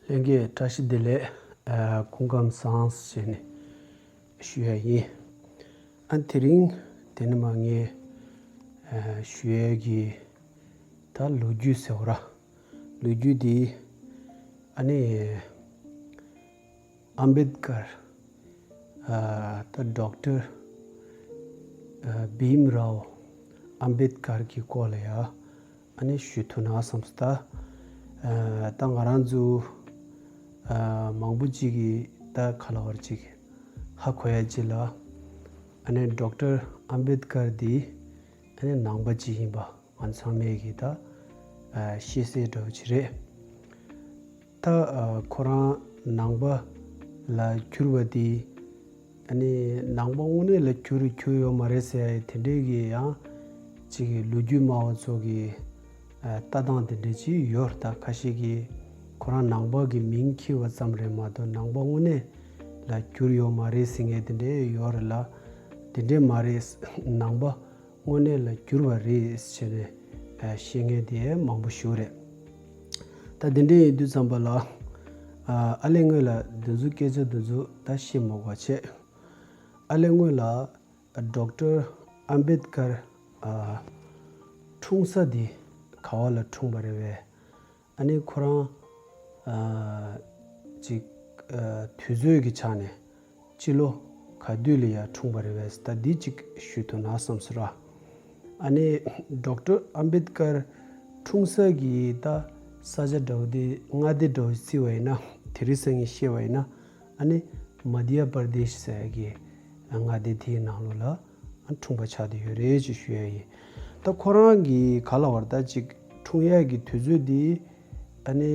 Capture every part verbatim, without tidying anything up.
ལྷན་རྒྱས་བཀྲ་ཤིས་བདེ་ལེགས། ཨ། སྐུ་ཁམས་བཟང་ཞེས་ནས་ཞུ་ཡ་ཡིན། ཨ། དེ་རིང་དེ་ནས་མ་ངས་ཨ་ཞུ་ཡ་གི་ད་ལོ་རྒྱུས་ཟེར་བ་ར། ལོ་རྒྱུས་འདི་ཨ་ནི་ཨམ་བེད་ཀར། ཨ། ད་ཌོག་ཊར་ཨ་བྷིམ་རའོ་ཨམ་བེད་ཀར་གྱི་སྐོར་ལ་ཡ་ཨ་ནི་ཞུ་ཐུབ་ན་བསམ་སོང་། ད་ཨ་ད་ང་རང་ཚོ་ཨ་མང་པོ་ཅིག་གིས་ད་ག་ལབ་དགོས་རེད། ཅིག་ཧ་གོ་ཡ་ཅིག་ལ་ཨ་ནི་ཌོག་ཊར་ཨམ་བེད་ཀར་འདི་ཨ་ནི་ནང་པ་ཅིག་ཡིན་པ་ང་ཚང་མས་གི་ད་ཨ་ཤེས་གསལ་འདྲ་བོ་ཅིག་རེད། ད་ཨ་ཁོ་རང་ནང་པ་ལ་གྱུར་བ་དེ་ཨ་ནི་ནང་པ་དངོས་གནས་ལ་གྱུར་གྱུར་ཡོད་མ་རེད་ཟེར་ཡ་དེ་འདྲའི་གི་ཡང་ཅིག་གི་ལོ་རྒྱུས་སྨྲ་བ་ཚོ་གི་ཨ་ལྟ་སྟངས་དེ་འདྲ་ཅིག་ཡོད། ད་ཁ་ཤས་ཀྱིས་ཁོ་རང་ནང་པ་གི་མིང་འཁྱེར་བ་ཙམ་རེད་མ་གཏོགས་ནང་པ་དངོས་གནས་ལ་གྱུར་ཡོད་མ་རེད་ཟེར་མཁན་དེ་འདྲ་ཡོད་རེད་ལ། དེ་འདྲ་མ་རེད། ནང་པ་དངོས་གནས་ལ་གྱུར་བ་རེད་ཟེར་ནས་ཨ་བཤད་མཁན་དེ་མང་པོ་ཞིག་རེད། ད་དེ་འདྲ་ཡིན་དུས་ཙམ་པ་ལ་ཨ་ཨ་ལས་སྔོན་ལ་འདི་ཚོ་སྐད་ཆ་འདི་ཚོ་ད་བཤད་མ་དགོས་པ་བྱས། ཨ་ལས་སྔོན་ལ་ཌོག་ཊར་ཨམ་བེད་ཀར་ཨ་འཁྲུངས་ས་དེ་ག་བ་ལ་འཁྲུངས་པ་རེད་པས། ཨ་ནི་ཁོ་རང་ཨ་ཅིག་ཨ་དུས་ཚོད་ཀྱི་ཆ་ནས་སྤྱི་ལོ་ག་དུས་ལ་ཡ་འཁྲུངས་པ་རེད་པས། ད་འདི་ཅིག་ཞུ་ཐུབ་ན་བསམ་སོང་ར། ཨ་ནི་ཌོག་ཊར་ཨམ་བེད་ཀར་འཁྲུངས་ས་གི་ད་ས་ཆ་འདྲ་བོ་དེ་མངའ་སྡེ་འདྲ་བོ་བརྩི་བ་ཡིན་ན། དེ་རིང་སང་ཉིན་བཤད་པ་ཡིན་ན་ཨ་ནི་མ་དྷྱ་པར་དེཤ་ཟེར་ཡ་གི་མངའ་སྡེ་དེའི་ནང་ལོགས་ལ་འཁྲུངས་པ་ཆགས་བསྡད་ཡོད་རེད་ཅེས་ཞུ་ཡ་ཡིན། ད་ཁོ་རང་གི་ག་ལབ་དགོས་རེད། ད་ཅིག་འཁྲུངས་ཡ་གི་དུས་ཚོད་འདི་ཨ་ནི་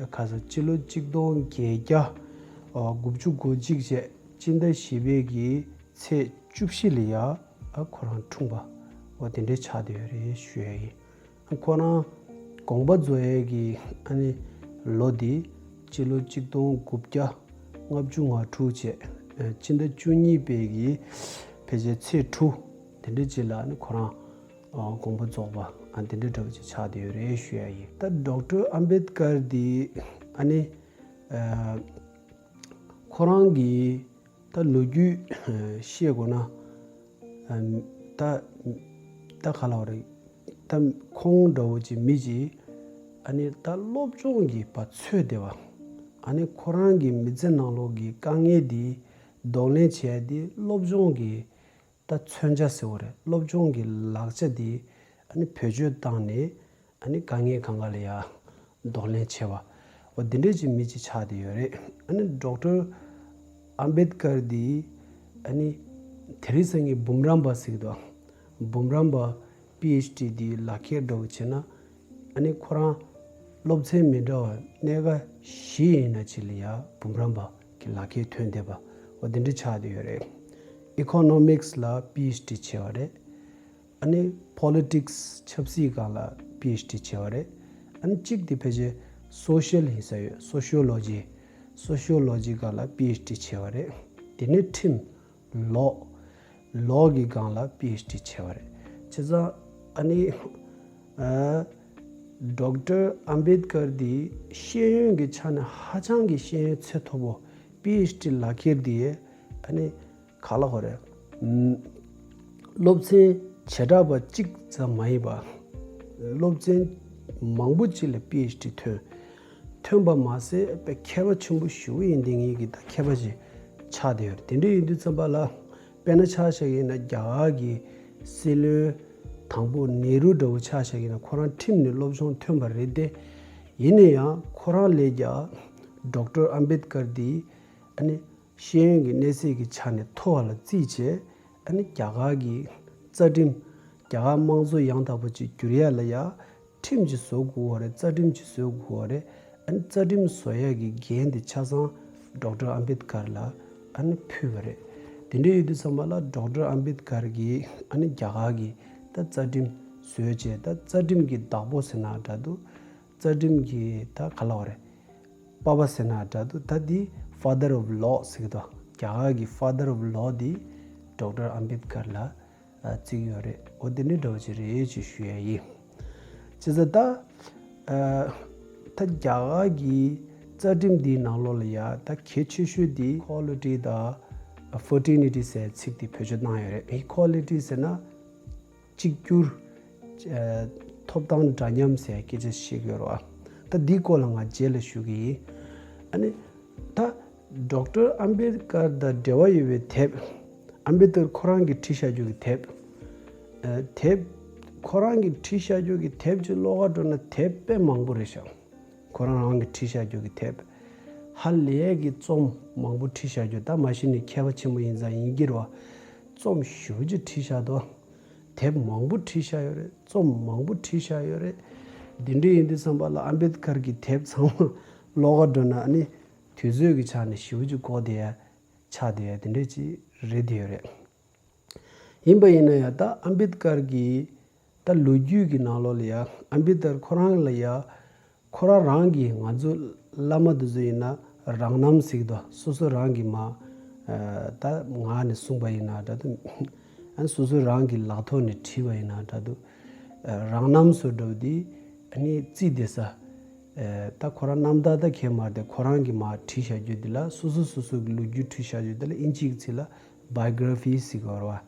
ག་ཟེར་སྤྱི་ལོ་གཅིག་སྟོང་བརྒྱད་བརྒྱ་དགུ་བཅུ་གོ་གཅིག་བྱས་སྤྱི་ཟླ་བཞི་པའི་གི་ཚེས་བཅུ་བཞི་ལ་ཡ་ཨ་ཁོ་རང་འཁྲུངས་པ་འོ་དེ་འདྲའི་ཆགས་བསྡད་ཡོད་རེད་ཞུ་ཡ་ཡིན། ཁོ་རང་དགོངས་པ་རྫོགས་ཡས་ཀྱི་ཨ་ནི་ལོ་འདི་སྤྱི་ལོ་གཅིག་སྟོང་དགུ་བརྒྱ་ལྔ་བཅུ་ང་དྲུག་བྱས་ཨ་སྤྱི་ཟླ་བཅུ་གཉིས་པའི་གི་ཕལ་ཆེར་ཚེས་དྲུག་དེ་འདྲ་ཅིག་ལ་ཨ་ནི་ཁོ་རང་ཨ་དགོངས་པ་རྫོགས་པ་ཨ་དེ་འདྲ་འདྲ་བོ་ཅིག་ཆགས་བསྡད་ཡོད་རེད་ཞུ་ཡ་ཡིན། ད་ཌོག་ཊར་ཨམ་བེད་ཀར་འདི་ཨ་ནི་ཨ་ཁོ་རང་གི་ད་ལོ་རྒྱུས་བཤད་དགོས་ན་ཨ་ད་ད་ག་ལབ་དགོས་རེད། ད་ཁོང་འདྲ་བོ་ཅིག་མི་ཅིག་ཨ་ནི་ད་སློབ་སྦྱོང་གི་བ་ཚོད་བདེ་བ། ཨ་ནི་ཁོ་རང་གི་མི་ཚེ་ནང་ལོགས་ཀྱི་དཀའ་ངལ་འདི་གདོང་ལེན་བྱས་ཏེ་སློབ་སྦྱོང་གི་ད་མཚོན་ཆ་ཟེར་བ་རེད། སློབ་སྦྱོང་གི་ལག་ཆ་འདི་ཨ་ནི་བེད་སྤྱོད་བཏང་ནས་ཨ་ནི་དཀའ་ངལ་གང་ག་ལ་ཡ་གདོང་ལེན་བྱས་པ་འོ་འདི་འདྲས་ཀྱི་མི་ཅིག་ཆགས་བསྡད་ཡོད་རེད། ཨ་ནི་ཌོག་ཊར་ཨམ་བེད་ཀར་འདི་ཨ་ནི་དེ་རིང་སང་ཉིན་འབུམ་རམས་པ་ཟེར་གི་འདུག་འབུམ་རམས་པ་པི་ཨེཆ་ཌི་འདི་ལག་ཁྱེར་འདྲ་བོ་བྱས་ན་ཨ་ནི་ཁོ་རང་སློབ་ཚན་མི་འདྲ་བ་གནད་འགག་བཞི་ཡིན་ན་ཅིག་ལ་ཡ་འབུམ་རམས་པ་གི་ལག་ཁྱེར་ཐོན་བསྡད་པ་འོ་འདི་འདྲས་ཆགས་བསྡད་ཡོད་རེད། ཨི་ཀོ་ནོ་མིག་སི་ལ་པི་ཨེཆ་ཌི་བྱས་པ་རེད། ཨ་ནི་པོ་ལི་ཊིག་སི་ཆབ་སྲིད་སྒང་ལ་པི་ཨེཆ་ཌི་བྱས་པ་རེད། ཨ་ནི་གཅིག་དེ་ཕལ་ཆེར་སོ་ཤལ་ཡིན་ས་ཡོད། སོ་ཤི་ཡོ་ལོ་ཇི། སོ་ཤི་ཡོ་ལོ་ཇི་སྒང་ལ་པི་ཨེཆ་ཌི་བྱས་པ་རེད། དེ་ནས་ཁྲིམས། ལོ། ལོ་གི་སྒང་ལ་པི་ཨེཆ་ཌི་བྱས་པ་རེད། བྱས་ཙང་ཨ་ནི་ཨ་ཌོག་ཊར་ཨམ་བེད་ཀར་འདི་ཤེས་ཡོན་གྱི་ཆ་ནས་ཧ་ཅང་གི་ཤེས་ཡོན་ཚད་མཐོ་པོ། པི་ཨེཆ་ཌི་ལག་ཁྱེར་འདི་ཨ་ནི་ག་ལབ་དགོས་རེད། ཨམ། སློབ་ཚན་བྱེ་བྲག་པ་གཅིག་ཙམ་མ་ཡིན་པ། སློབ་ཚན་མང་པོ་ཅིག་ལ་པི་ཨེཆ་ཌི་ཐོན། ཐོན་པ་མ་ཟད་དཔེ་མཁས་པ་ཆེན་པོ་ཞེ་པོ་ཡིན་བསྡད་མཁན་གྱི་ད་མཁས་པ་ཞིག་ཆགས་བསྡད་ཡོད་རེད། དེ་འདྲ་ཡིན་དུས་ཙམ་པ་ལ་དཔེར་ན་ཆ་བཞག་ཡིན་ན་རྒྱ་གར་གྱི་སྲིད་བློན་དང་པོ་ནེ་རུ་འདྲ་བོ་ཆ་བཞག་ཡིན་ན་ཁོ་རང་ཁྲིམས་ནས་སློབ་སྦྱོང་ཐོན་པ་རེད་དེ། ཡིན་ན་ཡང་ཁོ་རང་ལས་ཀྱང་ཌོག་ཊར་ཨམ་བེད་ཀར་འདི་ཨ་ནི་ཤེས་ཡོན་གྱི་གནས་ཚད་ཀྱི་ཆ་ནས་མཐོ་བ་ལ་བརྩིས་བྱས་ཨ་ནི་རྒྱ་གར་གྱི་རྩ་ཁྲིམས། རྒྱ་གར་དམངས་གཙོ་ཡང་དག་པ་ཅིག་འགྱུར་ཡ་ལ་ཡ་ཁྲིམས་ཅིག་བཟོ་དགོས་པ་རེད། རྩ་ཁྲིམས་ཅིག་བཟོ་དགོས་པ་རེད། ཨ་ནི་རྩ་ཁྲིམས་བཟོ་ཡ་གི་འགན་དེ་ཆ་ཚང་ཌོག་ཊར་ཨམ་བེད་ཀར་ལ་ཨ་ནི་ཕུལ་བ་རེད། དེ་འདྲ་ཡོད་དུས་ཙམ་པ་ལ་ཌོག་ཊར་ཨམ་བེད་ཀར་གྱིས་ཨ་ནི་རྒྱ་གར་གྱི་ད་རྩ་ཁྲིམས་བཟོས་བྱས་ད་རྩ་ཁྲིམས་ཀྱི་བདག་པོ་ཟེར་ན་འདྲ་འདུག་རྩ་ཁྲིམས་ཀྱི་ད་ག་ལབ་དགོས་རེད། པ་ཕ་ཟེར་ན་འདྲ་འདུག་ད་འདི་Father of Law ཟེར་གི་འདུག་རྒྱ་གར་གྱི་Father of Law འདི་ཌོག་ཊར་ཨམ་བེད་ཀར་ལ་ཨ་བརྩི་གི་ཡོད་རེད། འོ་དེ་འདྲ་འདྲ་བོ་ཅིག་རེད་ཅེས་ཞུ་ཡ་ཡིན། བྱས་ཙང་ད་ཨ་ད་རྒྱ་གར་གྱི་ རྩ་ཁྲིམས་འདིའི་ནང་ལོགས་ལ་ཡ་ད་གལ་ཆེ་ཤོས་འདི་equality དང་fraternity ཟེར་ཚིག་འདི་བེད་སྤྱོད་གནང་ཡོད་རེད། equality ཟེར་ན་གཅིག་གྱུར། ཨ། ཐོབ་ཐང་འདྲ་མཉམ་ཟེར་སྐད་ཆ་བཤད་ཀྱི་ཡོད་རེད་བ། ད་འདིའི་སྐོར་ལ་ང་རྗེས་ལ་ཞུ་གི་ཡིན། ཨ་ནི་ད་ཌོག་ཊར་ཨམ་བེད་ཀར་དང་འབྲེལ་བ་ཡོད་པའི་དེབ། ཨམ་བེད་ཀར་ཁོ་རང་གིས་བྲིས་བཞག་རྒྱུ་གི་དེབ། ཨ། དེབ། ཁོ་རང་གིས་བྲིས་བཞག་རྒྱུ་གི་དེབ་ཅིག་ཀློག་ག་འགྲོ་ན་དེབ་དཔེ་མང་པོ་རེད་ཤག་ཁོ་རང་རང་གིས་བྲིས་བཞག་རྒྱུ་གི་དེབ། ཧ་ལས་ཀྱི་རྩོམ་མང་པོ་བྲིས་བཞག་རྒྱུ། ད་མ་གཞི་ནས་མཁས་པ་ཆེན་པོ་ཡིན་ཙང་ཡིན་གྱི་རེད་བ། རྩོམ་ཞེ་པོ་ཅིག་བྲིས་བཞག་འདུག་དེབ་མང་པོ་བྲིས་བཞག་ཡོད་རེད། རྩོམ་མང་པོ་བྲིས་བཞག་ཡོད་རེད། འདི་འདྲ་ཡིན་དུས་ཙམ་པ་ལ་ཨམ་བེད་ཀར་གྱི་དེབ་ཚང་མ་ཀློག་ག་འགྲོ་ན་ཨ་ནི་དུས་ཚོད་ཀྱི་ཆ་ནས་ཞེ་པོ་ཅིག་འགོར་བསྡད་ཡ། ཆགས་བསྡད་ཡ་དེ་འདྲ་ཅིག་རེད་བསྡད་ཡོད་རེད། ཡིན་པ་ཡིན་ན་ཡང་ད་ཨམ་བེད་ཀར་གྱི་ད་ལོ་རྒྱུས་ཀྱི་ནང་ལོགས་ལ་ཡ་ཨམ་བེད་ཀར་ཁོ་རང་ལ་ཡ་ཁོ་རང་རང་གིས་ང་ཚོ་བླ་མ་དེ་ཚོ་ཡིན་ན་རང་རྣམ་ཟེར་གི་འདུག་སོ་སོ་རང་གིས་མ་ཨ་ད་ངག་ནས་གསུངས་པ་ཡིན་ན་འདྲ་འདུག་ཨ་ནི་སོ་སོ་རང་གིས་ལག་ཐོག་ནས་བྲིས་པ་ཡིན་ན་འདྲ་འདུག་ཨ་རང་རྣམ་བཟོ་འདྲ་བོ་དེ་ཨ་ནི་རྩིས་བསྡད་ས། ཨ་ད་ཁོ་རང་རྣམ་ཐར་ད་གས་མ་རེད་དེ། ཁོ་རང་གིས་མ་བྲིས་བཞག་རྒྱུ་དེ་ལ་སོ་སོ་སོ་སོ་གི་ལོ་རྒྱུས་བྲིས་བཞག་རྒྱུ་དེ་ལ་དབྱིན་ཇིའི་ཚིག་ལ་biography ཟེར་གི་ཡོད་རེད་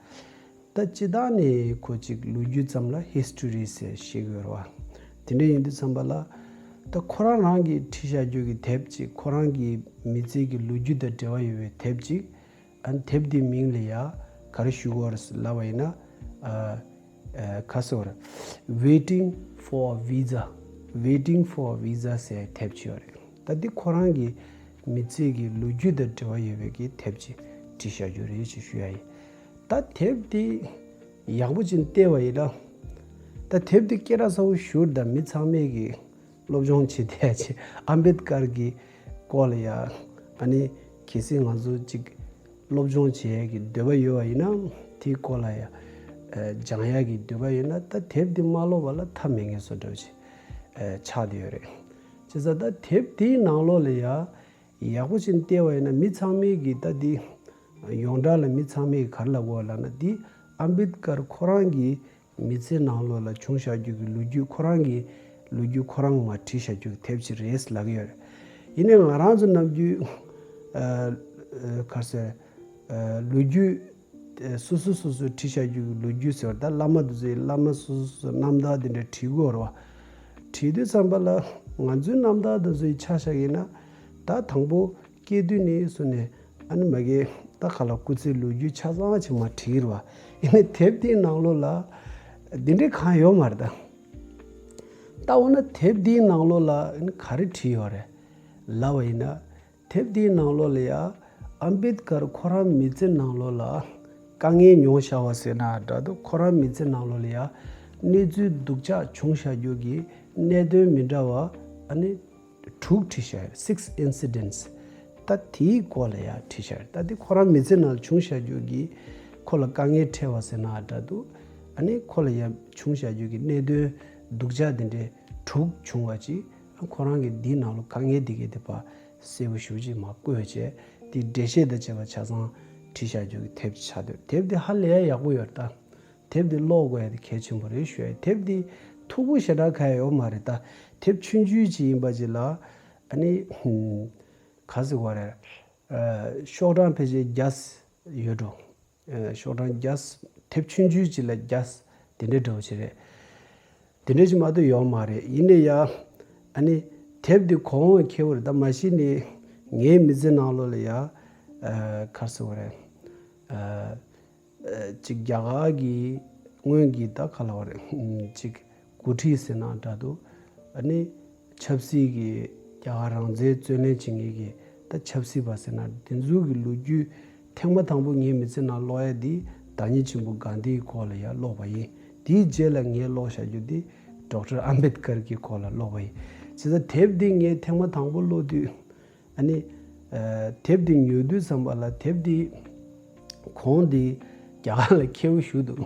བ། ད་སྤྱིར་བཏང་ནས་ཁོ་ཅིག་ལོ་རྒྱུས་ཙམ་ལ་history ཟེར་བཤད་གི་ཡོད་རེད་བ། དེ་འདྲ་ཡིན་དུས་ཙམ་པ་ལ་ད་ཁོ་རང་རང་གིས་བྲིས་བཞག་རྒྱུ་གི་དེབ་ཅིག་ཁོ་རང་གི་མི་ཚེ་གི་ལོ་རྒྱུས་དང་འབྲེལ་བ་ཡོད་པའི་དེབ་ཅིག་ཨ་ནི་དེབ་འདིའི་མིང་ལ་ཡ་ག་རེ་ཞུ་དགོས་རེད་ལབ་པ་ཡིན་ན། ཨ་ཨ་ག་ཟེར་དགོས་རེད། Waiting for a Visa, Waiting for a Visa ཟེར་དེབ་ཅིག་ཡོད་རེད། ད་འདི་ཁོ་རང་གི་མི་ཚེ་གི་ལོ་རྒྱུས་དང་འབྲེལ་བ་ཡོད་པའི་གི་དེབ་ཅིག་བྲིས་བཞག་རྒྱུ་རེད་ཅེས་ཞུ་ཡ་ཡིན། ད་དེབ་འདི་ཡག་པོ་ཅིག་བལྟས་པ་ཡིན་ན། ད་དེབ་འདི་སྐད་གྲགས་ཚ་པོ་ཞེ་པོ་རེད། ད་མི་ཚང་མས་གི་སློབ་སྦྱོང་བྱེད་བསྡད་ཡ་ཅིག་ཨམ་བེད་ཀར་གྱི་སྐོར་ལ་ཡ་ཨ་ནི་གལ་སྲིད་ང་ཚོ་ཅིག་སློབ་སྦྱོང་བྱེད་ཡ་གི་འདོད་པ་ཡོད་པ་ཡིན་ན། དེའི་སྐོར་ལ་ཡ་ཨ་སྦྱང་ཡ་གི་འདོད་པ་ཡོད་ན་ད་དེབ་འདི་མ་ཀློག་པ་ལ་ཐབས་མེད་མཁན་བཟོ་འདྲ་བོ་ཅིག་ཨ་ཆགས་བསྡད་ཡོད་རེད། བྱས་ཙང་ད་དེབ་འདིའི་ནང་ལོགས་ལ་ཡ་ཡག་པོ་ཅིག་བལྟས་པ་ཡིན་ན་མི་ཚང་མས་གི་ད་འདི་ཡོངས་གྲགས་ལ་མི་ཚང་མས་ག་རེ་ལབ་དགོས་ལབ་ན། འདི་ཨམ་བེད་ཀར་ཁོ་རང་གི་མི་ཚེ་ནང་ལོགས་ལ་བྱུང་བཞག་རྒྱུ་གི་ལོ་རྒྱུས། ཁོ་རང་གི་ལོ་རྒྱུས་ཁོ་རང་མ་བྲིས་བཞག་རྒྱུ་གི་དེབ་ཅིག་རེད་ལབ་ཀྱི་ཡོད་རེད། ཡིན་ནའི་ང་རང་ཚོ་ནམ་རྒྱུན་ཨ་ཨ་ག་རེ་ཟེར། ཨ་ལོ་རྒྱུས་ཨ་སོ་སོ་སོ་སོས་བྲིས་བཞག་རྒྱུ་གི་ལོ་རྒྱུས་ཟེར་བ། ད་བླ་མ་དེ་ཚོའི་བླ་མ་སོ་སོ་སོ་སོའི་རྣམ་ཐར་དེ་འདྲ་བྲིས་ཀྱི་ཡོད་རེད་བ། བྲིས་དུས་ཙམ་པ་ལ་ང་ཚོའི་རྣམ་ཐར་དེ་ཚོའི་ཆ་བཞག་ཡིན་ན། ད་དང་པོ་སྐྱེས་དུས་ནས་བཟུང་ནས་ཨ་ནི་མ་གི་ད་ག་ལ་སྐུ་ཚེའི་ལོ་རྒྱུས་ཆ་ཚང་ཅིག་མ་བྲིས་རེད་བ། ཡིན་ནའི་དེབ་དེའི་ནང་ལོགས་ལ་འདི་འདྲའི་གང་ཡོད་མ་རེད་ད། ད་འོ་ན་དེབ་དེའི་ནང་ལོགས་ལ་ཨ་ནི་ག་རེ་བྲིས་ཡོད་རེད་ལབ་པ་ཡིན་ན། དེབ་དེའི་ནང་ལོགས་ལ་ཡ་ཨམ་བེད་ཀར་ཁོ་རང་མི་ཚེ་ནང་ལོགས་ལ་དཀའ་ངལ་མྱོང་བཞག་པ་ཟེར་ན་འདྲ་འདུག་ཁོ་རང་མི་ཚེ་ནང་ལོགས་ལ་ཡ་གནས་ཚུལ་སྡུག་ཅག་བྱུང་བཞག་རྒྱུ་གི་གནད་དོན་མི་འདྲ་བ་ཨ་ནི་དྲུག་བྲིས་བཞག་ཡོད། Six incidents། ད་དེའི་སྐོར་ལ་ཡ་བྲིས་བཞག་ཡོད། ད་དེ་ཁོ་རང་མི་ཚེ་ནང་ལ་བྱུང་བཞག་རྒྱུ་གི་ཁོ་ལ་དཀའ་ངལ་འཕྲད་པ་ཟེར་ན་འདྲ་འདུག་ཨ་ནི་ཁོ་ལ་ཡ་བྱུང་བཞག་རྒྱུ་གི་གནད་དོན་སྡུག་ཅག་དེ་འདྲའི་དྲུག་བྱུང་བ་ཅིག་ཁོ་རང་གིས་འདིའི་ནང་ལ་དཀའ་ངལ་འདི་གའི་དེ་ཕར་གསལ་པོ་ཞེ་པོ་ཅིག་མར་བཀོད་བྱས། དེའི་འགྲེལ་བཤད་དང་བཅས་པ་ཆ་ཚང་བྲིས་བཞག་རྒྱུ་གི་དེབ་ཅིག་ཆགས་འདུག་དེབ་འདི་ཧ་ལས་ཡག་པོ་ཡོད་རེད་ད། དེབ་འདི་ཀློག་དགོས་ཡ་དེ་གལ་ཆེན་པོ་རེད་ཞུ་ཡ། དེབ་འདི་མཐུག་པོ་ཞེ་དྲག་གང་ཡང་ཡོད་མ་རེད་ད། དེབ་ཆུང་ཆུང་ཅིག་ཡིན་པ་ཅིག་ལ་ཨ་ནི་ཧུམ་ག་ཟེར་དགོས་རེད། ཨ་ཤོག་གྲངས་ཕལ་ཆེར་བརྒྱ་ཡོད་འགྲོ། ཨ་ཤོག་གྲངས་བརྒྱ། དེབ་ཆུང་ཆུང་ཅིག་ལ་བརྒྱ། དེ་འདྲའི་འདྲ་བོ་ཅིག་རེད། དེ་འདྲ་ཅིག་མ་གཏོགས་ཡོད་མ་རེད། ཡིན་ནའི་ཡ། ཨ་ནི་དེབ་འདི་གོང་འོག་ཁྱེར་བ་རེད་ད། མ་གཞི་ནས་ངའི་མི་ཚེ་ནང་ལོགས་ལ་ཡ། ཨ་ག་རེ་ཟེར་དགོས་རེད། ཨ་ཨ་ཅིག་རྒྱ་གར་གྱི་སྔོན་གྱི་ད་ག་ལབ་དགོས་རེད། ཨ་ཅིག་འགོ་ཁྲིད་ཟེར་ན་འདྲ་འདུག་ཨ་ནི་ཆབ་སྲིད་ཀྱི་རྒྱ་གར་རང་བཙན་རྩོད་ལེན་བྱེད་མཁན་གྱི་ད་ཆབ་སྲིད་པ་ཟེར་ན་དེ་ཚོ་གི་ལོ་རྒྱུས་ཐེངས་མ་དང་པོ་ངའི་མི་ཚེ་ནང་ཀློག་ཡ་འདི་བདག་ཉིད་ཆེན་པོ་གྷན་དྷིའི་སྐོར་ལ་ཡ་ཀློག་པ་ཡིན། དེའི་རྗེས་ལ་ངས་ཀློག་བཞག་རྒྱུ་འདི་ཌོག་ཊར་ཨམ་བེད་ཀར་གྱི་སྐོར་ལ་ཀློག་པ་ཡིན། བྱས་ཙང་དེབ་འདི་ངས་ཐེངས་མ་དང་པོ་ཀློག་དུས། ཨ་ནི། ཨ་དེབ་འདི་ཉོ་དུས་ཙམ་པ་ལ་དེབ་འདི་གོང་འདི་རྒྱ་གར་ལ་མཁས་པོ་ཞེ་པོ་འདུག་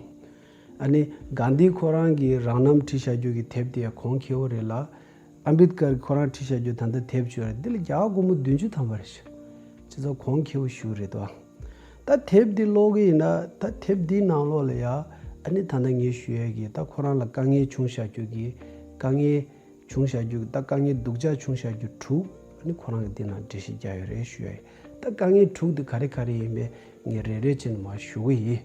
ཨ་ནི་གྷན་དྷི་ཁོ་རང་གིས་རང་རྣམ་བྲིས་བཞག་རྒྱུ་གི་དེབ་དེ་གོང་ཁེ་པོ་རེད་ལ། ཨམ་བེད་ཀར་ཁོ་རང་བྲིས་བཞག་རྒྱུ་ད་ལྟ་དེབ་ཅིག་ཡོད་རེད། འདི་ལ་རྒྱ་གར་སྒོར་མོ་བདུན་ཅུ་ཐམ་པ་རེད་ཤག་བྱས་ཙང་གོང་ཁེ་པོ་ཞེ་པོ་རེད་དོ། ད་དེབ་འདི་ཀློག་གི་ཡིན་ན་ད་དེབ་འདིའི་ནང་ལོགས་ལ་ཡ། ཨ་ནི་ད་ལྟ་ངས་ཞུ་ཡས་ཀྱི་ད་ཁོ་རང་ལ་དཀའ་ངལ་བྱུང་བཞག་རྒྱུ་གི་དཀའ་ངལ་བྱུང་བཞག་རྒྱུ་ད་དཀའ་ངལ་སྡུག་ཅག་བྱུང་བཞག་རྒྱུ་དྲུག་ནི་ཁོ་རང་གིས་འདི་ནང་འགྲེལ་བཤད་རྒྱག་ཡོད་རེད་ཞུ་ཡ་ཡིན། ད་དཀའ་ངལ་དྲུག་དེ་ག་རེ་ག་རེ་ཡིན་པས་ངས་རེ་རེ་བྱས་ནས་མར་ཞུ་གི་ཡིན།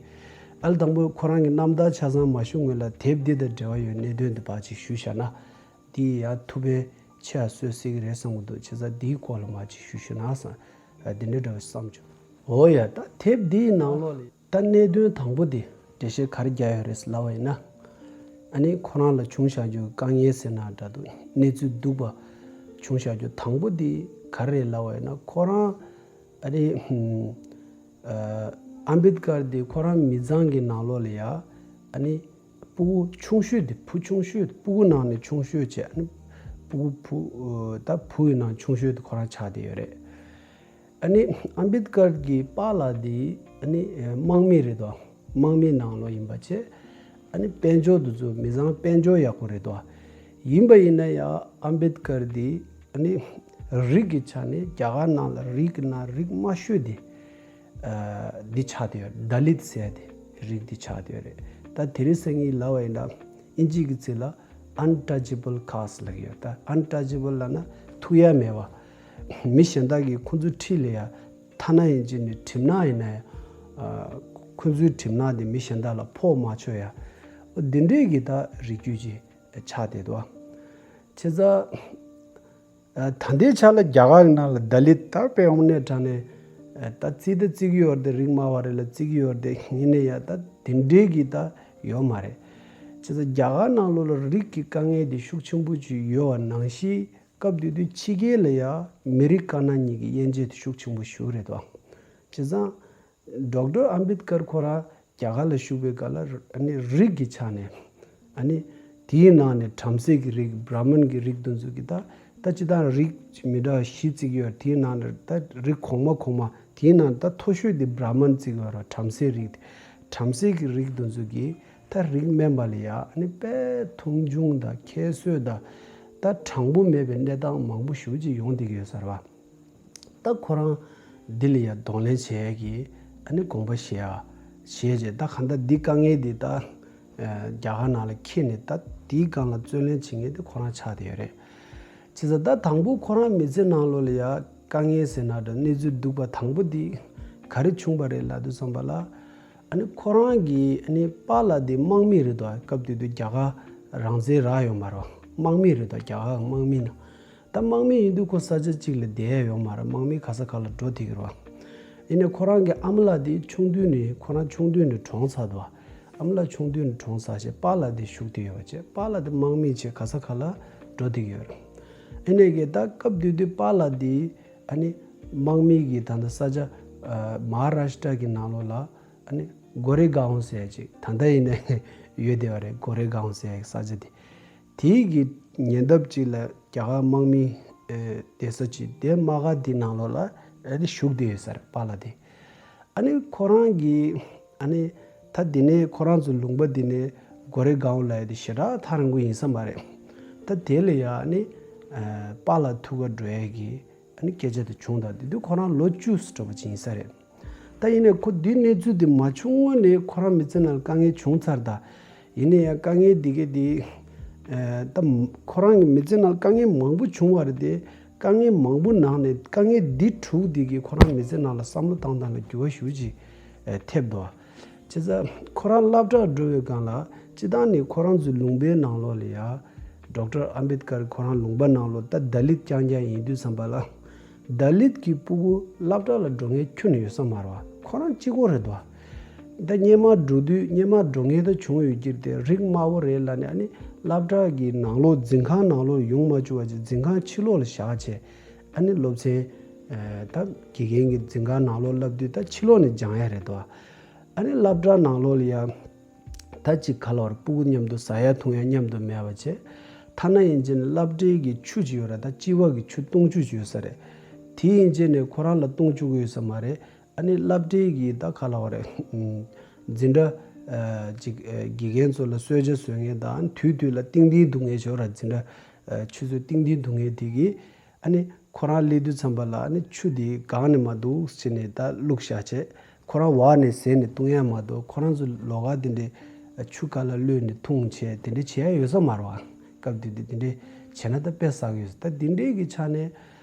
ཨ་ལ་དང་པོ་ཁོ་རང་གི་རྣམ་ཐར་ཆ་ཚང་མ་ཞུ་སྔོན་ལ་དེབ་འདི་དང་འབྲེལ་བ་ཡོད་གནད་དོན་འདི་ཕར་ཅིག་ཞུས་བཞག་ན། འདི་ཡར་ཐུགས་ཕན་ཆེ་བ་གསོས་སྲིད་ཀྱི་རེད་བསམ་གྱི་འདུག་བྱས་ཙང་འདིའི་སྐོར་ལ་མར་ཅིག་ཞུ་ཞུ་ན་བསམ། ཨ་འདི་འདྲ་འདྲ་བ་བསམ་བྱུང་། འོ་ཡ། ད་དེབ་འདིའི་ནང་ལོགས་ལ་ད་གནད་དོན་དང་པོ་འདི་འགྲེལ་བཤད་ག་རེ་རྒྱག་ཡོད་རེད་ལབ་པ་ཡིན་ན། ཨ་ནི་ཁོ་རང་ལ་བྱུང་བཞག་རྒྱུ་དཀའ་ངལ་ཟེར་ན་འདྲ་འདུག་གནས་ཚུལ་སྡུག་པ་བྱུང་བཞག་རྒྱུ་དང་པོ་འདི་ག་རེ་རེད་ལབ་པ་ཡིན་ན། ཁོ་རང་ཨ་ནི་ཨ་ཨམ་བེད་ཀར་འདི་ཁོ་རང་མི་ཚང་གི་ནང་ལོགས་ལ་ཡ་ཨ་ནི་སྤུ་གུ་ཆུང་ཤོས་དེ། བུ་ཆུང་ཤོས་དེ། སྤུ་གུ་ནང་ནས་ཆུང་ཤོས་བྱས། ཨ་ནི་སྤུ་གུ་བུ་ད་བུ་ཡི་ནང་ཆུང་ཤོས་དེ་ཁོ་རང་ཆགས་བསྡད་ཡོད་རེད། ཨ་ནི་ཨམ་བེད་ཀར་གྱི་པཱ་ལགས་དེ་ཨ་ནི་དམག་མི་རེད་དོ། དམག་མི་ནང་ལོགས་ཡིན་པ་བྱས། ཨ་ནི་དཔལ་འབྱོར་དེ་ཚོ་མི་ཚང་དཔལ་འབྱོར་ཡག་པོ་རེད་དོ། ཡིན་པ་ཡིན་ན་ཡང་ཨམ་བེད་ཀར་དེ་ཨ་ནི་རིགས་ཀྱི་ཆ་ནས་རྒྱ་གར་ནང་ལ་རིགས་ཀྱི་ནང་རིགས་དམའ་ཤོས་དེ་ཨ་འདི་ཆགས་བསྡད་ཡོད། དཱ་ལིད་ཟེར་ཡ་དེ་རིགས་འདི་ཆགས་བསྡད་ཡོད་རེད། ད་དེ་རིང་སང་ཉིན་ལབ་པ་ཡིན་ན་ཨིན་ཇི་གི་ཚིག་ལ་untouchable caste ལབ་ཀྱི་ཡོད། ད་untouchable ལབ་ན་ཐུག་ཡ་མེད་པ། མི་གཞན་དག་གིས་ཁོ་ཚོའི་འཁྲིས་ལ་ཡ་ཐ་ན་ཡིན་གཅིག་ནས་གྲིབ་ནག་ཡིན་ན་ཡང་ཁོ་ཚོའི་གྲིབ་ནག་དེ་མི་གཞན་དག་ལ་ཕོག་མ་ཆོག་ཡ། འདི་འདྲས་ཀྱི་ད་རིགས་རྒྱུད་ཅིག་ཆགས་བསྡད་འདུག་བྱས་ཙང་། ད་ལྟའི་ཆ་ལ་རྒྱ་གར་གྱི་ནང་ལ་དཱ་ལིད་ད་དཔེ་དབང་གནས་དྲངས་ནས་ད་བརྩི་ད་བརྩི་གི་ཡོད་རེད་དེ། རིགས་དམའ་བ་རེད་ལབ་བརྩི་གི་ཡོད་རེད་དེ། ཡིན་ན་ཡང་ད་དེ་འདྲས་ཀྱི་ད་ཡོད་མ་རེད། བྱས་ཙང་རྒྱ་གར་ནང་ལོགས་ལ་རིགས་ཀྱི་དཀའ་ངལ་དེ་ཤུགས་ཆེན་པོ་ཅིག་ཡོད་པ་ནང་བཞིན། སྐབས་དེ་དུས་ཕྱི་རྒྱལ་ལ་ཡང་མི་རིགས་དཀར་ནག་གཉིས་ཀྱི་དབྱེ་འབྱེད་དེ་ཤུགས་ཆེན་པོ་ཞིག་རེད་དོ། བྱས་ཙང་ཌོག་ཊར་ཨམ་བེད་ཀར་ཁོ་རང་རྒྱ་གར་ལ་བཞུགས་པའི་སྐབས་ལ་ཨ་ནི་རིགས་ཀྱི་ཆ་ནས་ཨ་ནི་དེའི་ནང་ནས་བྲམ་ཟེ་གི་རིགས། བྷྲ་མན་གྱི་རིགས་དེ་ཚོ་གི་ད་ད་སྤྱིར་བཏང་རིགས་མི་འདྲ་བ་བཞི་བརྩི་གི་ཡོད། དེའི་ནང་ནས་ད་རིགས་གོང་མ་གོང་མ་དེའི་ནང་ད་མཐོ་ཤོས་དེ་བྷྲ་མན་བརྩི་གི་ཡོད་རེད། བྲམ་ཟེ་རིགས་དེ། བྲམ་ཟེ་གི་རིགས་དེ་ཚོ་གི་ད་རིགས་དམན་པ་ལ་ཡ་ཨ་ནི་དཔེ་མཐོང་ཆུང་དང་ཁྱད་གསོད་དང་ད་དྲང་པོ་མེད་པའི་གནས་སྟངས་མང་པོ་ཞེ་པོ་ཅིག་ཡོང་བསྡད་ཀྱི་ཡོད་ས་རེད་པ། ད་ཁོ་རང་འདི་ལ་ཡ་གདོང་ལེན་བྱེད་ཡས་ཀྱི་ཨ་ནི་དགོངས་པ་བཞེས་ཡ་བཞེས་བྱས། ད་གང་ལྟར་འདི་དཀའ་ངལ་འདི་ད་རྒྱ་གར་ནང་ལ་འཁྱེར་ནས་ད་འདིའི་སྒང་ལ་བརྩོན་ལེན་བྱེད་མཁན་དེ་ཁོ་རང་ཆགས་བསྡད་ཡོད་རེད། བྱས་ཙང་ད་དང་པོ་ཁོ་རང་མི་ཚེ་ནང་ལོགས་ལ་ཡ་དཀའ་ངལ་ཟེར་ན་འདྲ། གནས་ཚུལ་སྡུག་པ་དང་པོ་འདི་ག་རེ་བྱུང་བ་རེད་ལབ་དུས་ཙམ་པ་ལ། ཨ་ནི་ཁོ་རང་གི་ཨ་ནི་པཱ་ལགས་འདི་དམག་མི་རེད་དོ། སྐབས་དེ་དུས་རྒྱ་གར་རང་བཙན་རག་ཡོད་མ་རེད་པ། དམག་མི་རེད་དོ། རྒྱ་གར་དམག་མི་ན། ད་དམག་མི་ཡིན་དུས་ཁོ་ས་ཆ་གཅིག་ལ་བསྡད་ཡ་ཡོད་མ་རེད། དམག་མི་ག་ས་ག་ལ་འགྲོ་བསྡད་ཀྱི་རེད་པ། ཡིན་ནའི་ཁོ་རང་གི་ཨ་མ་ལགས་འདི་ཆུང་དུས་ནས་ཁོ་རང་ཆུང་དུས་ནས་གྲོངས་ཚར་འདུག་ཨ་མ་ལགས་ཆུང་དུས་ནས་གྲོངས་ཚར་བྱས་པཱ་ལགས་འདི་བཞུགས་བསྡད་ཡོད་པ་བྱས། པཱ་ལགས་འདི་དམག་མི་བྱས་ག་ས་ག་ལ་འགྲོ་བསྡད་ཀྱི་ཡོད་རེད། ཡིན་ནའི་གི་ད་སྐབས་དེ་དུས་པཱ་ལགས་འདི་ཨ་ནི་དམག་མི་གི་ད་ལྟ་ས་ཆ་ཨ་མ་ཧཱ་རཱ་ཤི་ཏྲ་གི་ནང་ལོགས་ལ་ཨ་ནི་གོ་རེ་གའོན་ཟེར་ཡ་ཅིག་ད་ལྟ་ཡིན་ནའི་ཡོད་བསྡད་པ་རེད། གོ་རེ་གའོན་ཟེར་ཡ་གི་ས་ཆ་དེ། དེའི་གི་ཉེ་འདབས་ཅིག་ལ་རྒྱ་གར་དམག་མི་ཨེ་བསྡད་ས་ཅིག་དེ་དམག་སྒར་དེའི་ནང་ལོགས་ལ་ཨེ་དེ་བཞུགས་བསྡད་ཡོད་ས་རེད། པཱ་ལགས་དེ། ཨ་ནི་ཁོ་རང་གི་ཨ་ནི་ད་དེ་ནས་ཁོ་རང་ཚོ་ལུང་པ་དེ་ནས་གོ་རེ་གའོན་ལབ་ཡ་དེ་ཞེ་དྲག་ཐག་རིང་པོ་ཡིན་ས་མ་རེད། ད་དེ་ལ་ཡ་ཨ་ནི་ཨེ་པཱ་ལགས་ཐུག་ག་འགྲོ་ཡ་གི་ཨ་ནི་སྐད་ཆ་དེ་བྱུང་། ད་དེ་དུས་ཁོ་རང་ལོ་བཅུ་ཙམ་འདྲ་པོ་ཅིག་ཡིན་ས་རེད། ད་ཡིན་ནའི་ཁོ་འདིའི་གནས་ཚུལ་འདི་མ་བྱུང་སྔོན་ནས་ཁོ་རང་མི་ཚེ་ནང་ལ་དཀའ་ངལ་བྱུང་ཚར། ད་ཡིན་ན་ཡང་དཀའ་ངལ་འདི་ག་འདི་ཨེ་ད་ཁོ་རང་གི་མི་ཚེ་ནང་དཀའ་ངལ་མང་པོ་བྱུང་བ་རེད་དེ། དཀའ་ངལ་མང་པོ་ནང་ནས་དཀའ་ངལ་འདི་དྲུག་འདི་གིས་ཁོ་རང་མི་ཚེ་ནང་ལ་བསམ་བློ་བཏང་སྟངས་ལ་འགྱུར་བ་ཞེ་པོ་ཅིག་ཨེ་ཐེབས་འདུག་བྱས་ཙང་ཁོ་རང་སློབ་གྲྭར་འགྲོ་བའི་སྒང་ལ་སྤྱིར་བཏང་ནས་ཁོ་རང་ཚོའི་ལུང་པའི་ནང་ལོགས་ལ་ཡ་ཌོག་ཊར་ཨམ་བེད་ཀར་ཁོ་རང་ལུང་པ་ནང་ལོགས་ད་དཱ་ལིད་རྐྱང་རྐྱང་ཡིན་དུས་ཙམ་པ་ལ། དཱ་ལིད་ཀྱི་སྤུ་གུ་སློབ་གྲྭ་ལ་འགྲོ་མཁན་ཁྱོན་ནས་ཡོད་ས་མ་རེད་པ། ཁོ་རང་གཅིག་པོ་རེད་དོ། ད་སྔོན་མ་འགྲོ་དུས་སྔོན་མ་འགྲོ་མཁན་ད་བྱུང་ཡོད་ཀྱི་རེད་དེ། རིགས་དམའ་བོ་རེད་ལབ་ནས་ཨ་ནི་སློབ་གྲྭ་གི་ནང་ལོགས་འཛིན་ཁང་ནང་ལོགས་ཡོང་མ་བཅུག་པ་བྱས། འཛིན་ཁང་ཕྱི་ལོགས་ལ་བཞག་བྱས། ཨ་ནི་སློབ་ཚན་ཨེ་ད་དགེ་རྒན་གྱི་འཛིན་ཁང་ནང་ལོགས་བསླབ་དུས་ད་ཕྱི་ལོགས་ནས་སྦྱང་ཡ་རེད་དོ། ཨ་ནི་སློབ་གྲྭ་ནང་ལོགས་ལ་ཡ། ད་ཅིག་ག་ལབ་རེད། སྤུ་གུ་མཉམ་དུ་ཟ་ཡ་འཐུང་ཡ་མཉམ་དུ་མེད་པ་བྱས། ཐ་ན་ཡིན་གཅིག་ནས་སློབ་གྲྭའི་གི་ཆུ་ཅིག་ཡོད་རེད། ད་ལྕི་བ་གི་ཆུ་བཏུང་ཆུ་ཅིག་ཡོད་ས་རེད། དེ་ཡིན་གཅིག་ནས་ཁོ་རང་ལ་བཏུང་བཅུག་གི་ཡོད་ས་མ་རེད། ཨ་ནི་སློབ་གྲྭའི་གི་ད་ག་ལབ་རེད། འཛིན་གྲྭ་ཨ་ཅིག་ཨ་དགེ་རྒན་ཚོ་ལ་གསོལ་ཇ་བཟོ་མཁན་དང་། དུས་དུས་ལ་ཏིང་ཏིང་བརྡུང་མཁན་ཅིག་ཡོད་རེད། འཛིན་གྲྭ་ཨ་ཆུ་ཚོད་ཏིང་ཏིང་བརྡུང་མཁན་དེ་གིས། ཨ་ནི་ཁོ་རང་སླེབས་དུས་ཙམ་པ་ལ་ཨ་ནི་ཆུ་དེ་འགག་ནས་མ་འདུག་ཟེར་ནས་ད་བླུགས་བཞག་བྱས། ཁོ་རང་འོག་ནས་ཟས་ནས་བཏུང་ཡ་མ་གཏོགས། ཁོ་རང་ཚོ་ལོགས་ཀ་དེ་འདྲའི་ཆུ་ཁ་ལ་བླུད་ནས་འཐུང་བྱས་དེ་འདྲ་བྱེད་ཡ་ཡོད་ས་མ་རེད་པ། སྐབས་དེ་དུས་དེ་འདྲ་བྱས་ན་ད་དཔེ་བསགས་ཡོད་ས། ད་དེ་འདྲའི་གི་ཆ་ནས་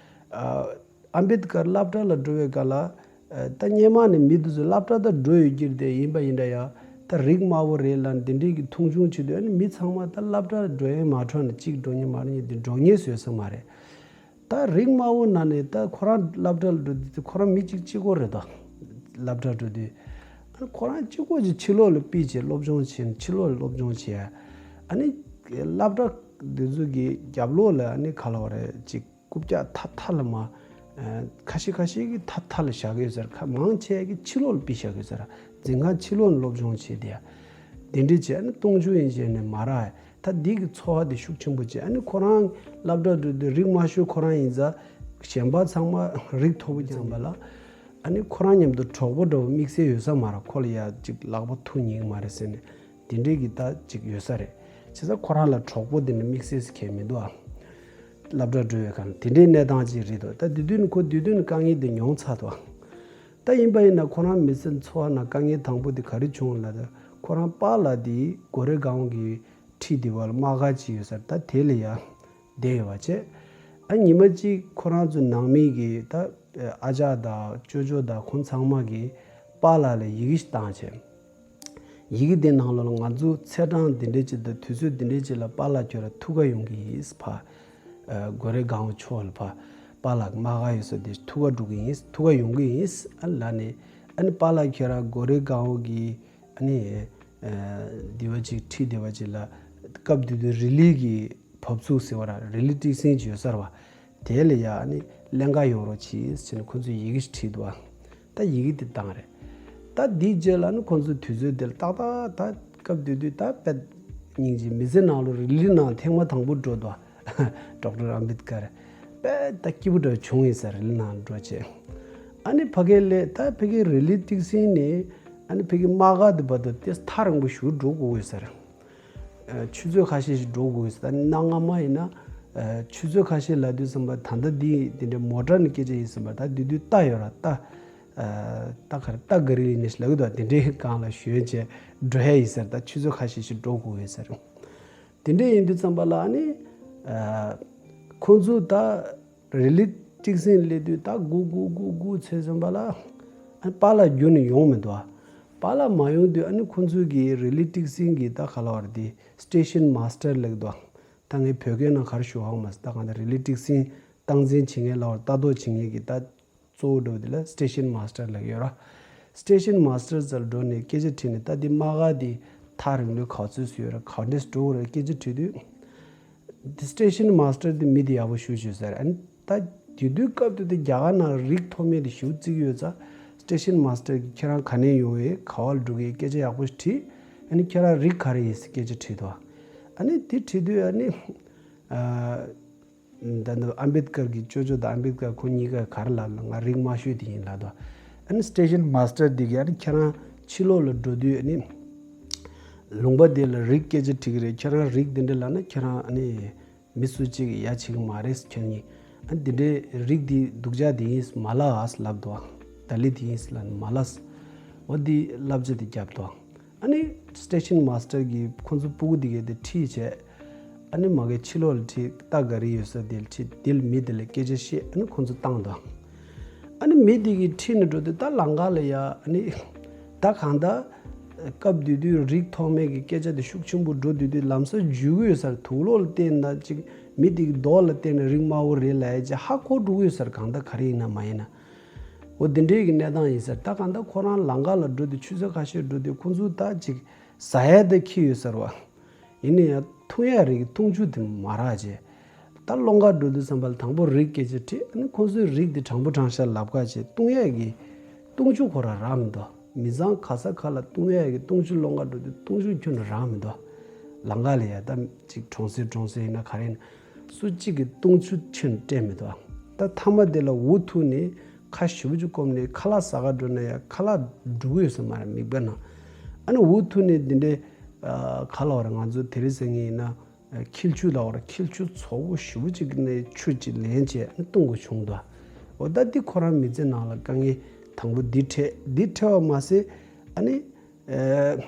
ཨ་ཨམ་བེད་ཀར་སློབ་གྲྭ་ལ་འགྲོ་བའི་སྐབས་ལ་ཨ་ད་སྔོན་མ་ནས་མི་དེ་ཚོ་སློབ་གྲྭ་ད་འགྲོ་ཡོད་ཀྱི་རེད་དེ། ཡིན་པ་ཡིན་འདྲ་ཡ། ད་རིགས་དམའ་བོ་རེད་ལབ་འདི་འདྲའི་གི་མཐོང་ཆུང་བྱེད་དུས། ཨ་ནི་མི་ཚང་མ་ད་སློབ་གྲྭ་ལ་འགྲོ་ཡས་མ་འཕྲོ་ནས་གཅིག་འགྲོ་མཁན་མ་འགྲོ་མཁན་དེ་འགྲོ་མཁན་བཟོས་ས་མ་རེད། ད་རིགས་དམའ་བོ་ནང་ནས་ད་ཁོ་རང་སློབ་གྲྭ་ལ་འགྲོ་དུས་ཁོ་རང་མི་གཅིག་གཅིག་པོ་རེད་དོ། སློབ་གྲྭ་འགྲོ་དུས། ཨ་ནི་ཁོ་རང་གཅིག་པོ་ཅིག་ཕྱི་ལོགས་ལ་ཕྱིན་བྱས་སློབ་སྦྱོང་བྱས། ཕྱི་ལོགས་ལ་སློབ་སྦྱོང་བྱས། ཨ་ནི་སློབ་གྲྭ་འདི་ཚོ་གི་རྒྱབ་ལོགས་ལ་ཨ་ནི་ག་ལབ་དགོས་རེད། ཅིག་རྐུབ་བཀྱག་མཐའ་མཐའ་ལ་མ། ཨ་ཁ་ཤས་ཁ་ཤས་ཀྱིས་མཐའ་མཐའ་ལ་བཞག་གི་ཡོད་ས་རེད། ཁ་མང་ཆེ་གིས་ཕྱི་ལོགས་ལ་ཕྱིན་བཞག་གི་ཡོད་ས་རེད། འཛིན་ཁང་ཕྱི་ལོགས་ནས་སློབ་སྦྱོང་བྱས་དེ་ཡ། དེ་འདྲ་བྱས། ཨ་ནི་སྟོང་ཆུང་ཡིན་བྱས་ནས་མ་རག་ད་འདི་གི་ཚོར་བ་དེ་ཤུགས་ཆེན་པོ་བྱས། ཨ་ནི་ཁོ་རང་སློབ་གྲྭ་འགྲོ་དུས་རིགས་དམའ་ཤོས་ཁོ་རང་ཡིན་ཙང་། གཞན་པ་ཚང་མ་རིགས་མཐོ་པོ་ཙམ་པ་ལ། ཨ་ནི་ཁོ་རང་མཉམ་དུ་གྲོགས་པོ་འདྲ་བོ་དམིགས་བསལ་ཡོད་ས་མ་རེད། ཁོ་ལ་ཡ་ཅིག་ལག་པ་ཐུག་ཉན་གི་མ་རེད་ཟེར་ནས་དེ་འདྲའི་གི་ད་ཅིག་ཡོད་ས་རེད། བྱས་ཙང་ཁོ་རང་ལ་གྲོགས་པོ་དེ་འདྲ་དམིགས་བསལ་ཟེར་མཁན་མི་འདུག་ཨ། སློབ་གྲྭ་འགྲོ་བའི་སྐབས་དེ་འདྲའི་གནས་སྟངས་ཅིག་རེད་འདུག་ད་དེ་དུས་ནས་ཁོ་དེ་དུས་ནས་དཀའ་ངལ་དེ་མྱོང་ཚར་འདུག་ད་ཡིན་པ་ཡིན་ན་ཁོ་རང་མི་ཚེ་འཚོ་བ་ནང་དཀའ་ངལ་དང་པོ་དེ་ག་རེ་བྱུང་ལབ་ན། ཁོ་རང་པཱ་ལགས་དེ་གོ་རེ་སྒང་གི་འཁྲིས་དེ་བར་དམག་སྒར་ཅིག་ཡོད་ས་རེད། ད་དེ་ལ་ཡ་བསྡད་ཡོད་པ་བྱས། ཨ་ཉི་མ་གཅིག་ཁོ་རང་ཚོའི་ནང་མི་གིས་ད་ཨ་ཅག་དང་ཅོ་ཅོ་དང་ཁོང་ཚང་མ་གིས་པཱ་ལགས་ལ་ཡི་གེ་ཞིག་བཏང་བྱས། ཡི་གེ་དེ་ནང་ལོགས་ལ་ང་ཚོ་ཚེས་གྲངས་འདི་འདྲའི་ཅིག་དང་དུས་ཚོད་འདི་འདྲའི་ཅིག་ལ་པཱ་ལགས་ཁྱོད་རང་ཐུག་ག་ཡོང་གི་ཡིན། ཕ་ཨ་གོ་རེ་སྒང་ཕྱོགས་ལ་ཕ་པཱ་ལགས་དམག་སྒར་ཡོད་ས་དེ་ཐུག་ག་འགྲོ་གི་ཡིན། ཐུག་ག་ཡོང་གི་ཡིན། ཨ་ལབ་ནས། ཨ་ནི་པཱ་ལགས་ཁྱོད་རང་གོ་རེ་སྒང་གི་ཨ་ནི་ཨ་འདི་བ་ཅིག་འཁྲིས་དེ་བ་ཅིག་ལ་སྐབས་དེ་དུས་རི་ལི་གི་བབས་ཚུགས་ཟེར་བ་ར། རི་ལི་ཏིག་སིན་ཅིག་ཡོད་ས་རེད་པ། དེ་ལ་ཡ་ཨ་ནི་ལེན་ག་ཡོང་རོགས་གྱིས་ཟེར་ནས་ཁོ་ཚོས་ཡི་གེ་ཞིག་བྲིས་འདུག་ཨ། ད་ཡི་གེ་དེ་བཏང་རེད། ད་འདིའི་རྗེས་ལ་ནི་ཁོ་ཚོས་དུས་ཚོད་དེ་ལ་ཏག་ཏག་ད་སྐབས་དེ་དུས་ད་དཔེ་སྙིང་རྗེ། མི་ཚེ་ནང་ལ་རི་ལི་ནང་ཐེངས་མ་དང་པོ་འགྲོ་འདུག་ཨ། ཌོག་ཊར་ཨམ་བེད་ཀར་དཔེ་ད་སྐྱིད་པོ་འདྲ་བྱུང་ཡིན་ས་རེད། རི་ལི་ནང་འགྲོ་བྱས། ཨ་ནི་ཕ་གིར་སླེབས། ད་ཕ་གིར་རི་ལི་ཏིག་སིན་ནས་ཨ་ནི་ཕ་གིར་དམག་སྒར་དེ་བར་དུ་དེ་ཐག་རིང་པོ་ཞིག་འགྲོ་དགོས་ཡོད་ས་རེད། ཨ་ཆུ་ཚོད་ཁ་ཤས་ཤིག་འགྲོ་དགོས་ཡོད་ས་རེད། གནའ་སྔ་མ་ཡིན་ན་ཨ་ཆུ་ཚོད་ཁ་ཤས་ལབ་དུས་ཙམ་པ། ད་ལྟ་འདི་འདི་འདྲའི་མོ་ཊ་ནས་སྐད་ཆ་ཡིན་ཙམ་པ། ད་དེ་དུས་རྟ་ཡོད་ར། རྟ་ཨ་རྟ་ག་རེ། རྟ་ག་རི་ཡིན་ནི་ལབ་གི་འདུག་དེ་འདྲའི་སྒང་ལ་ཞོན་བྱས་འགྲོ་ཡ་ཡིན་ས་རེད། ད་ཆུ་ཚོད་ཁ་ཤས་ཤིག་འགྲོ་དགོས་ཡོད་ས་རེད། དེ་འདྲ་ཡིན་དུས་ཙམ་པ་ལ་ཨ་ནི་ཨ་ཁོང་ཚོ་ད་རི་ལི་ཏིག་སིན་སླེབས་དུས་ད་སྒུག་སྒུག་སྒུག་སྒུག་བྱས་ཙམ་པ་ལ། ཨ་ནི་པཱ་ལགས་རྒྱུན་ནས་ཡོང་མི་འདུག་ཨ། པཱ་ལགས་མ་ཡོང་དུས་ཨ་ནི་ཁོང་ཚོ་གིས་རི་ལི་ཏིག་སིན་གྱི་ད་ག་ལབ་དགོས་རེད། དེ་སི་ཊེ་ཤན་མཱ་སི་ཊར་ལབ་ཀྱི་འདུག་ཨ། ད་ངས་བོད་སྐད་ནང་ག་རེ་ཞུ་ཧ་གོ་མ་སོང་། ད་གང་ལྟར་རི་ལི་ཏིག་སིན་སྟངས་འཛིན་བྱེད་མཁན་ལབ་དགོས་རེད། ལྟ་རྟོག་བྱེད་མཁན་གྱི་ད་གཙོ་བོ་འདྲ་བོ་དེ་ལ་སི་ཊེ་ཤན་མཱ་སི་ཊར་ལབ་ཀྱི་ཡོད་ར། སི་ཊེ་ཤན་མཱ་སི་ཊར་རྩ་ལ་འགྲོ་ནས་སྐད་ཆ་དྲིས་ནས། ད་འདི་དམག་སྒར་འདི་ཐག་རིང་ལོས་ག་ཚོད་ཙམ་ཡོད་རེད། ག་འདྲས་འགྲོ་དགོས་རེད། སྐད་ཆ་དྲིས་དུས། འདི་སི་ཊེ་ཤན་མཱ་སི་ཊར་འདི་མི་འདི་ཡག་པོ་ཞེ་པོ་ཅིག་ཡོད་ས་རེད། ཨ་ནི་ད་དེ་དུས་སྐབས་དེ་དུས་རྒྱ་གར་ནང་རིགས་མཐོ་དམན་དེ་ཞེ་པོ་བརྩི་གི་ཡོད་ཙང་། སི་ཊེ་ཤན་མཱ་སི་ཊར་གྱིས་ཁྱེད་རང་ག་ནས་ཡོང་བས། ག་པར་འགྲོ་གི། སྐད་ཆ་ཡག་པོ་ཞིག་དྲིས། ཨ་ནི་ཁྱེད་རང་རིགས་ག་རེ་ཡིན་ཟེར་སྐད་ཆ་དྲིས་འདུག་ཨ་ནི་དེ་དྲིས་དུས་ཨ་ནི་ཨ། ད་ནི་ཨམ་བེད་ཀར་གྱི་ཅོ་ཅོ་དང་། ཨམ་བེད་ཀར་ཁོང་གཉིས་ཀ་ག་རེ་ལབ་ན། ང་རིགས་དམའ་ཤོས་དེ་ཡིན་ལབ་འདུག་ཨ་ནི་སི་ཊེ་ཤན་མཱ་སི་ཊར་འདི་གིས་ཨ་ནི་ཁྱེད་རང་ཕྱི་ལོགས་ལ་འགྲོ་དུས་ཨ་ནི་ལུང་པ་དེ་ལ་རིགས་སྐད་ཆ་དྲི་གི་རེད། ཁྱེད་རང་རིགས་འདི་འདྲ་ལབ་ན་ཁྱེད་རང་ཨ་ནི་མི་སུ་གཅིག་གིས་ཡ་བྱེད་གི་མ་རེད། ཁྱེད་གཉིས་ཨ་ནི་འདི་འདྲའི་རིགས་འདི་སྡུག་ཅག་འདི་ཡིན་མ་ལབ་ཨ་ལབ་འདུག་ད་ལི་འདི་ཡིན་ལབ་མ་ལབ། འོ་འདི་བསླབ་བྱ་འདི་བརྒྱབ་འདུག་ཨ་ནི་སི་ཊེ་ཤན་མཱ་སི་ཊར་གྱིས་ཁོང་ཚོ་སྤུ་གུ་འདི་གས་དེ་ཁྲིད་བྱས། ཨ་ནི་མ་གི་ཕྱི་ལོགས་ལ་ཁྲིད། རྟ་ག་རི་ཡོད་ས་དེ་ལ་ཁྲིད། དེ་ལ་མི་དེ་ལ་སྐད་ཆ་བཤད། ཨ་ནི་ཁོང་ཚོ་བཏང་འདུག་ཨ་ནི་མི་དེ་གིས་ཁྲིད་ནས་འགྲོ་དུས་ད་ལམ་ཁ་ལ་ཡ། ཨ་ནི་ད་གང་ལྟར་སྐབས་དེ་དུས་རིགས་མཐོ་དམན་གྱི་སྐད་ཆ་དེ་ཤུགས་ཆེན་པོ་འགྲོ་དུས། དེ་ལམ་སང་འཇུས་ཀྱི་ཡོད་ས་རེད། དུག་ལོག་ལ་བལྟས་ན་ཅིག་མི་དེ་གི་མདོག་ལ་བལྟས་ན་རིགས་དམའ་བོ་རེད་ལབ་ཡ་ཅིག་ཧ་གོ་འགྲོ་གི་ཡོད་ས་རེད། གང་ལྟར་ག་རེ་ཡིན་ན་མ་ཡིན་ན། འོ་དེ་འདྲའི་གི་གནས་སྟངས་ཡིན་ས་རེད། ད་གང་ལྟར་ཁོ་རང་ལམ་ཁ་ལ་འགྲོ་དུས། ཆུ་ཚོད་ཁ་ཤས་འགྲོ་དུས་ཁོང་ཚོ་ད་ཅིག་ཟ་ཡ་དེ་འཁྱེར་ཡོད་ས་རེད་པ། ཡིན་ན་ཡང་འཐུང་ཡ་རིགས་འཐུང་ཆུ་དེ་མ་རག་བྱས། ད་སློབ་གྲྭ་འགྲོ་དུས་ཙམ་པ་ལ་དང་པོ་རིགས་སྐད་ཆ་དྲིས། ཨ་ནི་ཁོང་ཚོས་རིགས་དེ་དྲང་པོ་དྲང་བཞག་ལབ་ཁ་བྱས། འཐུང་ཡ་གི་འཐུང་ཆུ་ཁོ་རང་རག་མི་འདུག་མི་ཚང་ག་ས་ག་ལ་འཐུང་ཡ་གི་འཐུང་ཆུ། སློབ་གྲྭ་འགྲོ་དུས་འཐུང་ཆུ་ཁྱོན་ནས་རག་མི་འདུག་ལམ་ཁ་ལ་ཡ་ད་ཅིག་གྲོང་གསེབ་གྲོང་གསེབ་ཡིན་ན་ག་རེ་ཡིན་ན། སུ་གཅིག་གིས་འཐུང་ཆུ་ཁྱོན་ནས་སྤྲད་མི་འདུག་ད་མཐའ་མ་དེ་ལ་འུ་ཐུག་ནས་ཁ་ཞེ་པོ་ཅིག་སྐོམ་ནས་ཁ་ལག་ཟ་ག་འགྲོ་ན་ཡང་ཁ་ལག་འགྲོ་གི་ཡོད་ས་མ་རེད། མིད་པ་ནང་། ཨ་ནི་འུ་ཐུག་ནས་འདི་འདྲའི་ཨ་ག་ལབ་དགོས་རེད། ང་ཚོ་དེ་རིང་སང་ཉིན་ཡིན་ན་ཨ་འཁྱིལ་ཆུ་ལབ་དགོས་རེད། འཁྱིལ་ཆུ་བཙོག་པོ་ཞེ་པོ་ཅིག་ནས་ཆུ་ཅིག་ལེན་བྱས་ཨ་ནི་འཐུང་དགོས་བྱུང་འདུག་འོ་ད་འདི་ཁོ་རང་མི་ཚེ་ནང་ལ་དཀའ་ངལ་དང་པོ་འདི་འཕྲད། འདི་འཕྲད་པ་མ་ཟད། ཨ་ནི། ཨེ།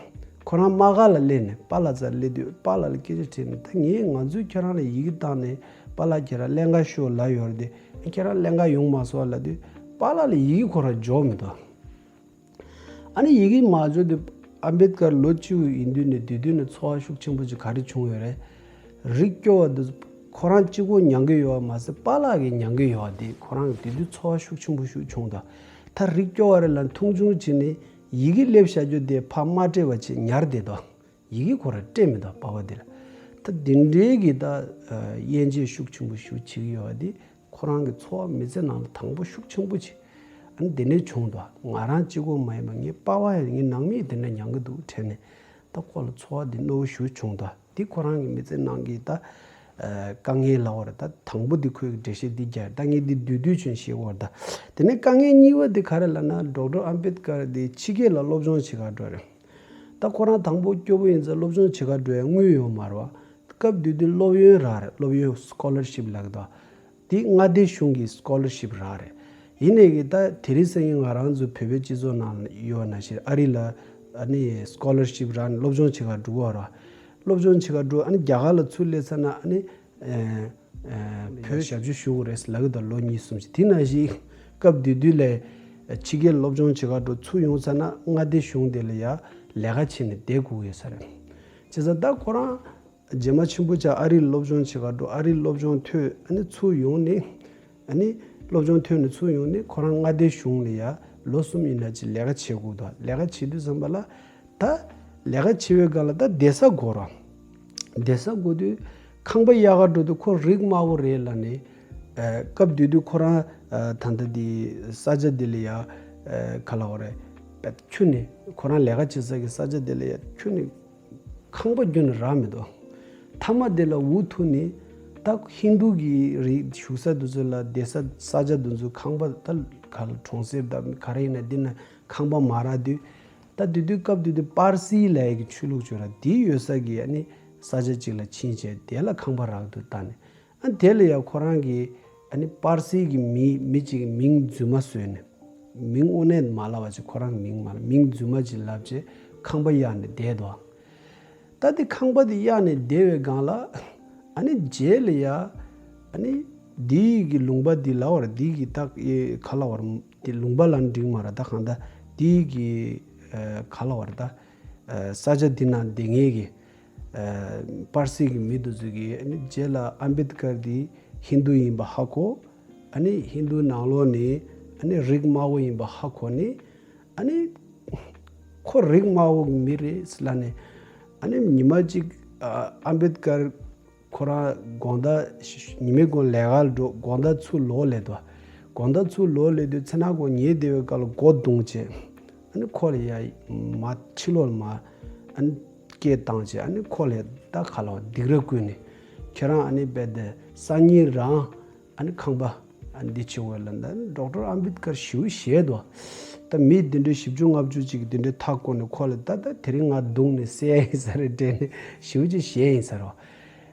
ཁོ་རང་དམག་སྒར་ལ་སླེབས་ནས་པཱ་ལགས་རྩར་སླེབས་དུས་པཱ་ལགས་ལ་སྐད་ཆ་དྲིས་ནས། ད་ངས་ང་ཚོས་ཁྱེད་རང་ལ་ཡི་གེ་བཏང་ནས་པཱ་ལགས་ཁྱེད་རང་ལེན་ག་ཤོག་ལབ་ཡོད་རེད་དེ། ཁྱེད་རང་ལེན་ག་ཡོང་མ་སོང་ལབ་དུས་པཱ་ལགས་ལ་ཡི་གེ་ཁོ་རང་འབྱོར་མི་འདུག་ཨ་ནི་ཡི་གེ་མ་འབྱོར་དུས་ཨམ་བེད་ཀར་ལོ་བཅུ་ཡིན་དུས་ནས་དེ་དུས་ནས་ཚོར་བ་ཤུགས་ཆེན་པོ་ཅིག་ག་རེ་བྱུང་ཡོད་རེད། རིགས་སྐྱོ་བ་འདི་ཁོ་རང་གཅིག་པོ་མྱང་གི་ཡོད་པ་མ་ཟད་པཱ་ལགས་ཀྱིས་མྱང་གི་ཡོད་པ་འདི་ཁོ་རང་གི་དེ་དུས་ཚོར་བ་ཤུགས་ཆེན་པོ་ཞིག་བྱུང་དང་། ད་རིགས་སྐྱོ་བ་རེད་ལབ་མཐོང་ཆུང་བྱས་ནས་ཡི་གེ་སླེབས་བཞག་རྒྱུ་དེ་ཕར་མ་སྤྲད་པ་བྱས་ཉར་བསྡད་དོ། ཡི་གེ་ཁོ་རང་སྤྲད་མི་འདུག་པཱ་ལགས་དེ་ལ། ད་དེ་འདྲའི་གི་ད་དབྱེ་འབྱེད་ཤུགས་ཆེན་པོ་ཞིག་བྱེད་ཀྱི་ཡོད་པ་འདི་ཁོ་རང་གི་ཚོར་བ་མི་ཚེ་ནང་ལ་དང་པོ་ཤུགས་ཆེན་པོ་ཅིག་ཨ་ནི་དེ་འདྲའི་བྱུང་འདུག་ང་རང་གཅིག་པོ་མ་ཡིན་པ་ངའི་པཱ་ལགས་ཡང་ངའི་ནང་མི་དེ་འདྲ་མྱང་གི་འདུག་དྲན་ནས་ད་ཁོ་ལ་ཚོར་བ་འདི་རྣོ་བོ་ཞིག་བྱུང་འདུག་འདི་ཁོ་རང་གི་མི་ཚེ་ནང་གི་ད་དཀའ་ངལ་ལབ་པ་རེད། ད་དང་པོ་འདི་ཁོས་འགྲེལ་བཤད་འདི་རྒྱག་ད་ངས་འདི་བསྡུས་བསྡུས་ཆེན་བཤད་དགོས་རེད། ད་དེ་ནས་དཀའ་ངལ་གཉིས་པ་འདི་ག་རེ་ལབ་ན་ཌོག་ཊར་ཨམ་བེད་ཀར་འདི་ཕྱི་རྒྱལ་ལ་སློབ་སྦྱོང་བྱེད་གར་འགྲོ་རེད། ད་ཁོ་རང་དང་པོ་སྐྱོ་པོ་ཡིན་ཙང་སློབ་སྦྱོང་བྱེད་གར་འགྲོ་ཡ་དངུལ་ཡོད་མ་རེད་བ། སྐབས་དེ་དུས་སློབ་ཡོན་རག་རེད། སློབ་ཡོན་སི་ཀོ་ལར་ཤིབ་ལབ་ཀྱི་འདུག་དེ་མངའ་སྡེ་གཞུང་གི་སི་ཀོ་ལར་ཤིབ་རག་རེད། ཡིན་ནའི་གི་ད་དེ་རིང་སང་ཉིན་ང་རང་ཚོ་བོད་པའི་སྤྱི་ཚོགས་ནང་ཡོད་ན་ཞིག་ཨ་རི་ལ་ཨ་ནི་སི་ཀོ་ལར་ཤིབ་རག་ནས་སློབ་སྦྱོང་བྱེད་གར་འགྲོ་གི་ཡོད་རེད། སློབ་སྦྱོང་བྱེད་གར་འགྲོ་ཨ་ནི་རྒྱ་གར་ལ་ཚུར་སླེབས་ཚར་ན་ཨ་ནི། བོད་ཞབས་ཞུ་ཞུ་དགོས་རེད་ལབ་ཀྱི་འདུག་ལོ་གཉིས་གསུམ་ཞིག་དེ་ནང་བཞིན་སྐབས་དེ་དུས་ལས་ཕྱི་རྒྱལ་སློབ་སྦྱོང་བྱེད་གར་འགྲོ་ཚུར་ཡོང་ཚར་ན་མངའ་སྡེ་གཞུང་དེ་ལ་ཡ་ལས་ཀ་བྱས་ནས་བསྡད་དགོས་ཡོད་ས་རེད། བྱས་ཙང་ད་ཁོ་རང་རྗེས་མ་ཆེན་པོ་ཆགས་ཨ་རིར་སློབ་སྦྱོང་བྱེད་གར་འགྲོ་ཨ་རིར་སློབ་སྦྱོང་ཐོན་ཨ་ནི་ཚུར་ཡོང་ནས་ཨ་ནི་སློབ་སྦྱོང་ཐོན་ནས་ཚུར་ཡོང་ནས་ཁོ་རང་མངའ་སྡེ་གཞུང་ལ་ཡ་ལོ་གསུམ་ཡིན་ན་ཅིག་ལས་ཀ་བྱེད་དགོས་འདུག་ལས་ཀ་བྱེད་དུས་ཙམ་པ་ལ། ད་ལས་ཀ་བྱེད་པའི་སྒང་ལ་ད་བསྡད་ས་དགོས་ར། བསྡད་ས་དགོས་དུས་ཁང་པ་གཡར་ག་འགྲོ་དུས་ཁོ་རིགས་དམའ་བོ་རེད་ལབ་ནས། ཨ་སྐབས་དེ་དུས་ཁོ་རང་ཨ་ད་ལྟ་དེ་ས་ཆ་དེ་ལ་ཡ་ཨ་ག་ལབ་དགོས་རེད། པད་ཁྱོན་ནས་ཁོ་རང་ལས་ཀ་བྱེད་ས་གི་ས་ཆ་དེ་ལ་ཡ་ཁྱོན་ནས་ཁང་པ་ཁྱོན་ནས་རག་མི་འདུག་མཐའ་མ་དེ་ལ་འུ་ཐུག་ནས་ད་ཧིན་རྡུ་གི་རིགས་བཞུགས་ས་དེ་ཚོ་ལ་བསྡད་ས་ས་ཆ་དེ་ཚོ་ཁང་པ་ད་ག་ལ་གྲོང་གསེབ་དང་ག་རེ་ཡིན་ན་འདི་ན་ཁང་པ་མ་རག་དུས། ད་དེ་དུས་སྐབས་དེ་དུས་པར་སི་ལབ་ཡ་གི་ཆོས་ལུགས་ཅིག་ཡོད་ར། དེ་ཡོད་ས་གི་ཨ་ནི་ས་ཆ་ཅིག་ལ་ཕྱིན་བྱས་དེ་ལ་ཁང་པ་རག་འདུག་ལྟ་ནས་ཨ་དེ་ལ་ཡ་ཁོ་རང་གི་ཨ་ནི་པར་སི་གི་མི་མི་ཅིག་གི་མིང་རྫུན་མ་བཟོས་ནས་མིང་དངོས་གནས་མ་ལབ་པ་ཅིག་ཁོ་རང་གི་མིང་མ་ལབ་མིང་རྫུན་མ་ཅིག་ལབ་བྱས་ཁང་པ་གཡར་ནས་བསྡད་འདུག་ད་དེ་ཁང་པ་དེ་གཡར་ནས་བསྡད་པའི་སྒང་ལ་ཨ་ནི་རྗེས་ལ་ཡ་ཨ་ནི་དེའི་གི་ལུང་པ་དེ་ལབ་པ་ར་དེའི་གི་ད་ཨེ་ག་ལབ་པ་ར་དེ་ལུང་པ་ལབ་ན་འགྲིག་མ་ར་ད་གང་ད་དེའི་གི་ཨ་ག་ལབ་པ་ར་ད་ཨ་ས་ཆ་དེ་ན་བསྡད་མཁན་གི་ཨ་པར་སི་གི་མི་དེ་ཚོ་གིས་ཨ་ནི་རྗེས་ལ་ཨམ་བེད་ཀར་དེ་ཧིན་རྡུ་ཡིན་པ་ཧ་གོ་ཨ་ནི་ཧིན་རྡུ་ནང་ལོགས་ནས་ཨ་ནི་རིགས་དམའ་བོ་ཡིན་པ་ཧ་གོ་ནས། ཨ་ནི་ཁོ་རིགས་དམའ་བོ་གི་མི་རེད་ཟེར་ལབ་ནས་ཨ་ནི་ཉི་མ་གཅིག་ཨ་ཨམ་བེད་ཀར་ཁོ་རང་དགོང་དག་ཉི་མའི་གུང་ལས་ཀ་ལ་འགྲོ་དགོང་དག་ཚུར་ལོག་སླེབས་འདུག་དགོང་དག་ཚུར་ལོག་སླེབས་དུས་མཚན་ནག་གུང་ཉལ་བསྡད་པའི་སྐབས་ལ་སྒོ་བརྡུངས་བྱས་ཨ་ནི་ཁོ་ལ་ཡ་མ་ཕྱི་ལོགས་ལ་མ་ཨ་ནི་སྐད་བཏང་བྱས་ཨ་ནི་ཁོ་ལ་ད་ག་ལ་བ་སྡིགས་ར་བསྐུལ་ནས་ཁྱེད་རང་ཨ་ནི་རྦད་དེ་སང་ཉིན་རང་ཨ་ནི་ཁང་པ་ཨ་འདི་ཆེ་བོ་ལ་འདི་ཌོག་ཊར་ཨམ་བེད་ཀར་ཞེ་པོ་ཞེད་དོ། ད་མི་འདི་འདྲའི་བཞི་བཅུ་ལྔ་བཅུ་ཅིག་གིས་འདི་འདྲའི་མཐའ་བསྐོར་ནས་ཁོ་ལ་ད་ད་དེ་རིང་ང་བརྡུངས་ནས་བསད་ཡ་ཡིན་ས་རེད་དྲན་ནས་ཞེ་པོ་ཅིག་ཞེད་ཡིན་ས་རེད་བ།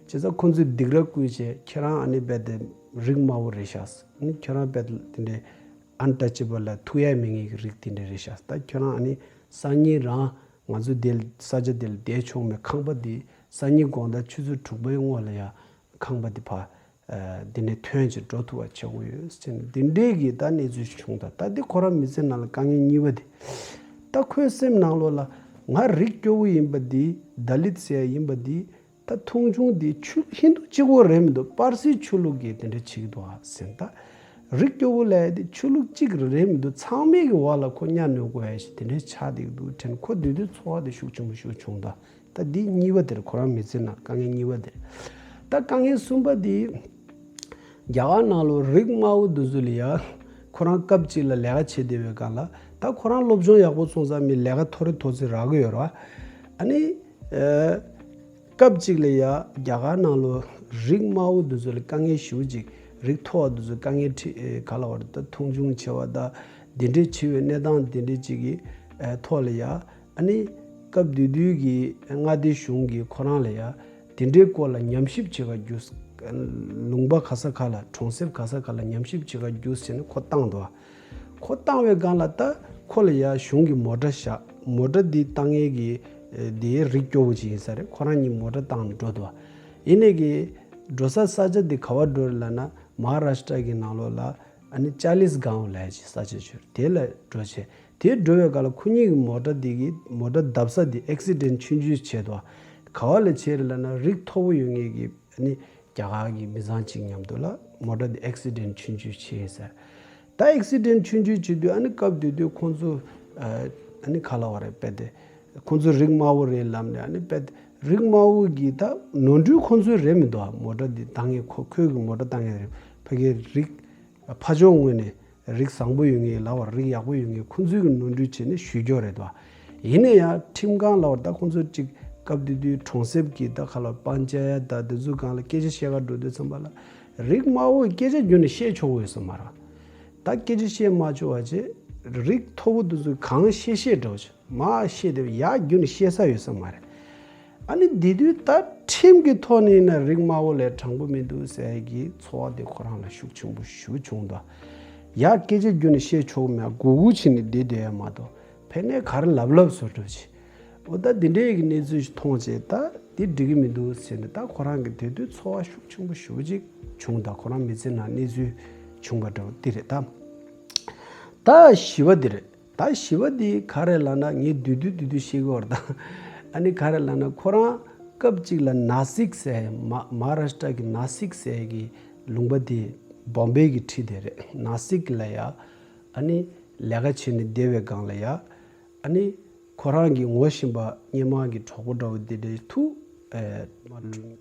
བྱས་ཙང་ཁོ་ཚོས་སྡིགས་ར་བསྐུལ་བྱས་ཁྱེད་རང་ཨ་ནི་རྦད་དེ་རིགས་དམའ་བོ་རེད་ཤག་ཨ་ནི་ཁྱེད་རང་རྦད་དེ་འདི་འདྲའི་ཨན་ཊ་ཆེ་བལ་ལ་ཐུག་ཡ་མེད་མཁན་གྱི་རིགས་དེ་འདྲ་རེད་ཤག་ད་ཁྱོད་རང་ཨ་ནི་སང་ཉིན་རང་ང་ཚོ་འདི་ལ་ས་ཆ་འདི་ལ་བསྡད་ཆོག་མེད་ཁང་པ་འདི་སང་ཉིན་དགོང་དག་ཆུ་ཚོད་དྲུག་པའི་སྔོན་ལ་ཡ་ཁང་པ་འདི་ཕ་འདི་ནས་ཐོན་ཅིག་འགྲོ་ཐུབ་པ་བྱེད་དགོས་ཡོད་ཟེར་ནས་འདི་འདྲའི་གི་ད་གནས་ཚུལ་ཞིག་བྱུང་ད། ད་འདི་ཁོ་རང་མི་ཚེ་ནང་ལ་དཀའ་ངལ་གཉིས་པ་འདི་ད་ཁོའི་སེམས་ནང་ལོགས་ལ་ང་རིགས་སྐྱོ་བོ་ཡིན་པ་འདི་ད་ལིད་ཟེར་ཡ་ཡིན་པ་འདི། ད་མཐོང་ཆུང་འདི་ཆོས་ཧིན་རྡུ་གཅིག་པོ་རེད་མི་འདུག་པར་སིའི་ཆོས་ལུགས་ཀྱིས་དེ་འདྲ་བྱེད་ཀྱི་འདུག་ཨ་ཟེར་ད། རིགས་སྐྱོ་བོ་ལབ་ཡ་དེ་ཆོས་ལུགས་གཅིག་རེད་མི་འདུག་ཚང་མའི་གི་འོག་ལ་ཁོ་གཉའ་གནོན་དགོས་ཡ་ཞིག་དེ་འདྲའི་ཆགས་བསྡད་ཀྱི་འདུག་དྲན་ཁོ་དེ་དུས་ཚོར་བ་དེ་ཤུགས་ཆེན་པོ་ཞིག་བྱུང་ད། ད་འདི་གཉིས་པ་དེར་ཁོ་རང་མི་ཚེ་ནང་དཀའ་ངལ་གཉིས་པ་དེ་རེད། ད་དཀའ་ངལ་གསུམ་པ་དེ། རྒྱ་གར་ནང་ལོགས་རིགས་དམའ་བོ་འདི་ཚོ་ལ་ཡ་ཁོ་རང་སྐབས་གཅིག་ལ་ལས་ཀ་བྱེད་བསྡད་པའི་སྒང་ལ་ད་ཁོ་རང་སློབ་སྦྱོང་ཡག་པོ་སོང་ཙང་མི་ལས་ཀ་ཐོ་རེ་ཐོ་ཚིག་རག་གི་ཡོད་རེད་བ། ཨ་ནི། ཨ། སྐབས་གཅིག་ལ་ཡ་རྒྱ་གར་ནང་ལོགས་རིགས་དམའ་བོ་འདི་ཚོ་ལ་དཀའ་ངལ་ཞེ་པོ་ཅིག་རིགས་མཐོ་བ་འདི་ཚོ་དཀའ་ངལ་འཕྲད་ཨེ་ག་ལབ་དགོས་རེད་ད་མཐོང་ཆུང་ཆེ་བ་ད་འདི་འདྲའི་ཆེ་བའི་གནས་སྟངས་འདི་འདྲའི་ཅིག་གི་ཨེ་ཐོག་ལ་ཡ། ཨ་ནི། སྐབས་དེ་དུས་ཀྱི་མངའ་སྡེ་གཞུང་གིས་ཁོ་རང་ལ་ཡ། དེ་འདྲའི་སྐོར་ལ་ཉམས་ཞིབ་བྱེད་ག་རྒྱུགས། ལུང་པ་ག་ས་ག་ལ་གྲོང་གསེབ་ག་ས་ག་ལ་ཉམས་ཞིབ་བྱེད་ག་རྒྱུགས་ཟེར་ནས་ཁོ་བཏང་འདུག་ཁོ་བཏང་བའི་སྒང་ལ་ད་ཁོ་ལ་ཡ་གཞུང་གིས་མོ་ཊ་བཞག་མོ་ཊ་འདི་བཏང་མཁན་གྱི་འདི་རིགས་སྐྱོ་བོ་ཅིག་ཡིན་ས་རེད། ཁོ་རང་གཉིས་མོ་ཊ་བཏང་ནས་འགྲོ་འདུག་ཡིན་ནའི་གི་འགྲོ་ས་ས་ཆ་འདི་ག་བ་འགྲོ་རེད་ལབ་ན། མ་ཧཱ་རཱ་ཤི་ཏྲ་གི་ནང་ལོགས་ལ་ཨ་ནི་ཅཱ་ལིས་གའོན་ལབ་ཡ་ཅིག་ས་ཆ་ཅིག་ཡོད་རེད། དེ་ལ་འགྲོ་བྱས། དེ་འགྲོ་བའི་སྐབས་ལ་ཁོ་གཉིས་ཀྱི་མོ་ཊ་དེ་གི་མོ་ཊ་བརྡབ་ས་དེ་ཨེག་སི་ཌེན་ཊི་ཆུང་ཆུང་བྱས་འདུག་ག་བ་ལ་བྱས་རེད་ལབ་ན་རིགས་མཐོ་པོ་ཡོད་མཁན་གྱི་ཨ་ནི་རྒྱ་གར་གྱི་མི་ཚང་གཅིག་མཉམ་དུ་ལ་མོ་ཊ་དེ་ཨེག་སི་ཌེན་ཊི་ཆུང་ཆུང་བྱས་ཡིན་ཟེར། ད་ཨེག་སི་ཌེན་ཊི་ཆུང་ཆུང་བྱེད་དུས་ཨ་ནི་སྐབས་དེ་དུས་ཁོང་ཚོ་ཨ་ནི་ག་ལབ་དགོས་རེད། དཔེ་དེ་ཁོང་ཚོ་རིགས་དམའ་བོ་རེད་ལབ་ནས་ཨ་ནི་དཔེ་རིགས་དམའ་བོ་གི་ད་ནོར་འཁྲུལ་ཁོང་ཚོའི་རེད་མི་འདུག་མོ་ཊ་འདི་བཏང་མཁན་ཁོ་ཁོས་གི་མོ་ཊ་བཏང་མཁན་རེད། ཕ་གིའི་རིགས་ཕ་ཕྱོགས་ངོས་ནས་རིགས་བཟང་པོ་ཡོད་མཁན་ལབ་པ་རེད། རིགས་ཡག་པོ་ཡོད་མཁན་ཁོང་ཚོའི་གི་ནོར་འཁྲུལ་བྱས་ནས་ཞུས་རྒྱུ་རེད་དོ། ཡིན་ན་ཡང་ཁྲིམས་ཁང་ལབ་པ་ད་ཁོང་ཚོ་གཅིག་སྐབས་དེ་དུས་གྲོང་གསེབ་ཀྱི་ད་ག་ལབ་པན་ཅ་ཡད་ད་དེ་ཚོའི་སྒང་ལ་སྐད་ཆ་བཤད་ག་འགྲོ་དུས་ཙམ་པ་ལ་རིགས་དམའ་བོས་སྐད་ཆ་རྒྱུན་ནས་བཤད་ཆོག་གི་ཡོད་ས་མ་རེད། ད་སྐད་ཆ་བཤད་མ་ཆོག་པ་བྱས། རིགས་མཐོ་པོ་དེ་ཚོས་གང་བཤད་བཤད་འདྲ་བོ་བྱས། མར་བཤད་དེ་ཡར་རྒྱུན་ནས་བཤད་ས་ཡོད་ས་མ་རེད། ཨ་ནི་དེ་དུས་ད་ཁྲིམས་ཀྱི་ཐོག་ནས་ཡིན་ན་རིགས་དམའ་བོ་ལས་དྲང་པོ་མི་འདུག་ཟེར་གྱི་ཚོར་བ་དེ་ཁོ་རང་ལ་ཤུགས་ཆེན་པོ་ཞེ་པོ་བྱུང་འདུག་ཡར་སྐད་ཆ་རྒྱུན་ནས་བཤད་ཆོག་མེད་གུ་གུ་བྱས་ནས་བསྡད་བསྡད་ཡ་མ་གཏོགས་ཕན་ནས་ག་རེ་ལབ་ལབ་བཟོ་འདྲ་བྱས། འོ་ད་འདི་འདྲའི་གི་གནས་ཚུལ་ཞིག་མཐོང་བྱས་ད་འདི་འགྲིག་གི་མི་འདུག་ཟེར་ནས་ད་ཁོ་རང་གི་དེ་དུས་ཚོར་བ་ཤུགས་ཆེན་པོ་ཞེ་པོ་ཅིག་བྱུང་། ད་ཁོ་རང་མི་ཚེ་ནང་གནས་ཚུལ་བྱུང་བ་འདྲ་བོ་འདི་རེད་ད། ད་བཞི་པ་འདི་རེད། ད་བཞི་པ་འདི་ག་རེ་ལབ་ན་ངས་བསྡུས་བསྡུས་བསྡུས་བསྡུས་བཤད་ཀྱི་ཡོད་རེད་ད། ཨ་ནི་ག་རེ་ལབ་ན་ཁོ་རང་སྐབས་གཅིག་ལ་ནཱ་སིག་ཟེར་མ་མ་ཧཱ་རཱ་ཤི་ཏྲ་གི་ནཱ་སིག་ཟེར་གི་ལུང་པ་འདི་བོམ་བེ་གི་འཁྲིས་དེ་རེད། ནཱ་སིག་ལ་ཡ་ཨ་ནི་ལས་ཀ་བྱས་ནས་བསྡད་པའི་སྒང་ལ་ཡ། ཨ་ནི་ཁོ་རང་གི་ངོ་ཤེས་པ་སྔོན་མ་གི་གྲོགས་པོ་འདྲ་བོ་དེ་འདྲའི་ཐུག་ཨེ་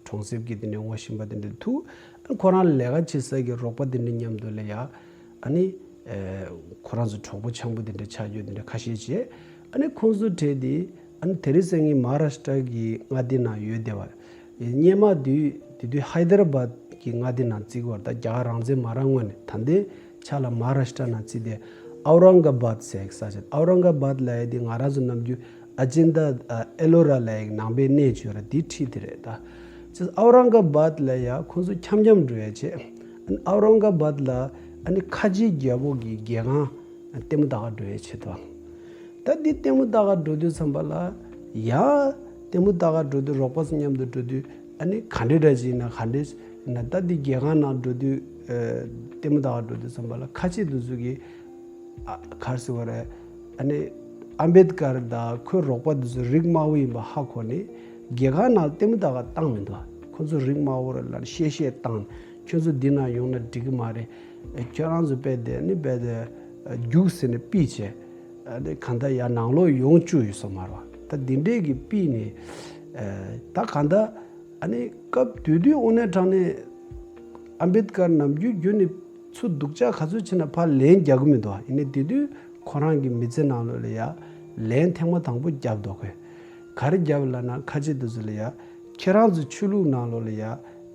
གྲོང་གསེབ་ཀྱི་དེ་འདྲའི་ངོ་ཤེས་པ་དེ་འདྲའི་ཐུག་ཨ་ནི་ཁོ་རང་ལས་ཀ་བྱེད་ས་གི་རོགས་པ་དེ་འདྲ་མཉམ་དུ་ལ་ཡ། ཨ་ནི་ཨེ་ཁོ་རང་ཚོ་གྲོགས་པོ་འཆམ་པོ་དེ་འདྲ་ཆགས་རྒྱུ་དེ་འདྲ་ཁ་ཤས་བྱས། ཨ་ནི་ཁོང་ཚོ་གྲས་དེ་ཨ་ནི་དེ་རིང་སང་ཉིན་མ་ཧཱ་རཱ་ཤི་ཏྲ་གི་མངའ་སྡེ་ནང་ཡོད་བསྡད་པ། སྔོན་མ་དུས་དེ་དུས་ཧའི་ད་ར་བཱད་ཀྱི་མངའ་སྡེ་ནང་བརྩི་གི་ཡོད་རེད། ད་རྒྱ་གར་རང་བཙན་མ་རག་སྔོན་ནས། ད་ལྟའི་ཆ་ལ་མ་ཧཱ་རཱ་ཤི་ཏྲ་ནང་བརྩིས་ཏེ་ཨའུ་རང་ག་བཱད་ཟེར་ཡག་ས་ཆ། ཨའུ་རང་ག་བཱད་ལབ་ཡག་དེ་ང་རང་ཚོ་ནམ་རྒྱུན་ཨ་ཇན་ད་ཨ་ཨེ་ལོ་ར་ལབ་ཡག་ནང་པའི་གནས་ཅིག་ཡོད་རེད། དེའི་འཁྲིས་དེ་རེད་ད། ཅེས་ཨའུ་རང་ག་བཱད་ལ་ཡ་ཁོང་ཚོ་འཆམ་འཆམ་འགྲོ་ཡག་བྱས། ཨ་ནི་ཨའུ་རང་ག་བཱད་ལ་ཨ་ནི་ཁ་ཆེ་རྒྱལ་པོ་གི་རྒྱལ་ཁང་ལྟད་མོ་ལྟ་ག་འགྲོ་ཡག་བྱས་འདུག་ད་འདི་ལྟད་མོ་ལྟ་ག་འགྲོ་དུས་ཙམ་པ་ལ་ཡ། ལྟད་མོ་ལྟ་ག་འགྲོ་དུས་རོགས་པ་ཚོ་མཉམ་དུ་འགྲོ་དུས་ཨ་ནི་ག་འདྲའི་འདྲ་ཅིག་ཡིན་ན་ག་འདྲའི་ཡིན་ན་ད་འདི་རྒྱལ་ཁང་ནང་འགྲོ་དུས་ཨ་ལྟད་མོ་ལྟ་ག་འགྲོ་དུས་ཙམ་པ་ལ་ཁ་ཆེ་དེ་ཚོ་གིས་ཨ་ག་རེ་ཟེར་བ་རེད། ཨ་ནི་ཨམ་བེད་ཀར་དང་ཁོའི་རོགས་པ་དེ་ཚོ་རིགས་དམའ་བོ་ཡིན་པ་ཧ་གོ་ནས་རྒྱལ་ཁང་ནང་ལྟད་མོ་ལྟ་ག་བཏང་མི་འདུག་ཁོ་ཚོ་རིགས་དམའ་བོ་རེད་ལབ་ནས་གཤེ་གཤེ་བཏང་། ཁྱོད་ཚོ་འདི་ནང་ཡོང་ན་འགྲིག་གི་མ་རེད། ཁྱོད་རང་ཚོ་དཔེ་དེ་ནི་དཔེ་དེ་རྒྱུགས་ཟེར་ནས་ཕུད་བྱས། ཨ་ནི་གང་ལྟར་ཡར་ནང་ལོགས་ཡོང་བཅུག་ཡོད་ས་མ་རེད་པ། ད་འདི་འདྲས་ཀྱི་ཕུད་ནས་ད་གང་ལྟར་ཨ་ནི་སྐབས་དེ་དུས་དངོས་གནས་དྲང་གནས་ཨམ་བེད་ཀར་ནམ་རྒྱུན་རྒྱུན་ནས་ཚུར་སྡུག་ཅག་ག་ཚོད་བྱས་ན་ཕར་ལན་རྒྱག་གི་མི་འདུག་ཡིན་ནའི་དེ་དུས་ཁོ་རང་གི་མི་ཚེ་ནང་ལོགས་ལ་ཡ་ལན་ཐེངས་མ་དང་པོ་བརྒྱབ་འདུག་གས། ག་རེ་བརྒྱབ་ལབ་ན་ཁ་ཆེ་དེ་ཚོ་ལ་ཡ། ཁྱེད་རང་ཚོ་ཆོས་ལུགས་ནང་ལོགས་ལ་ཡ་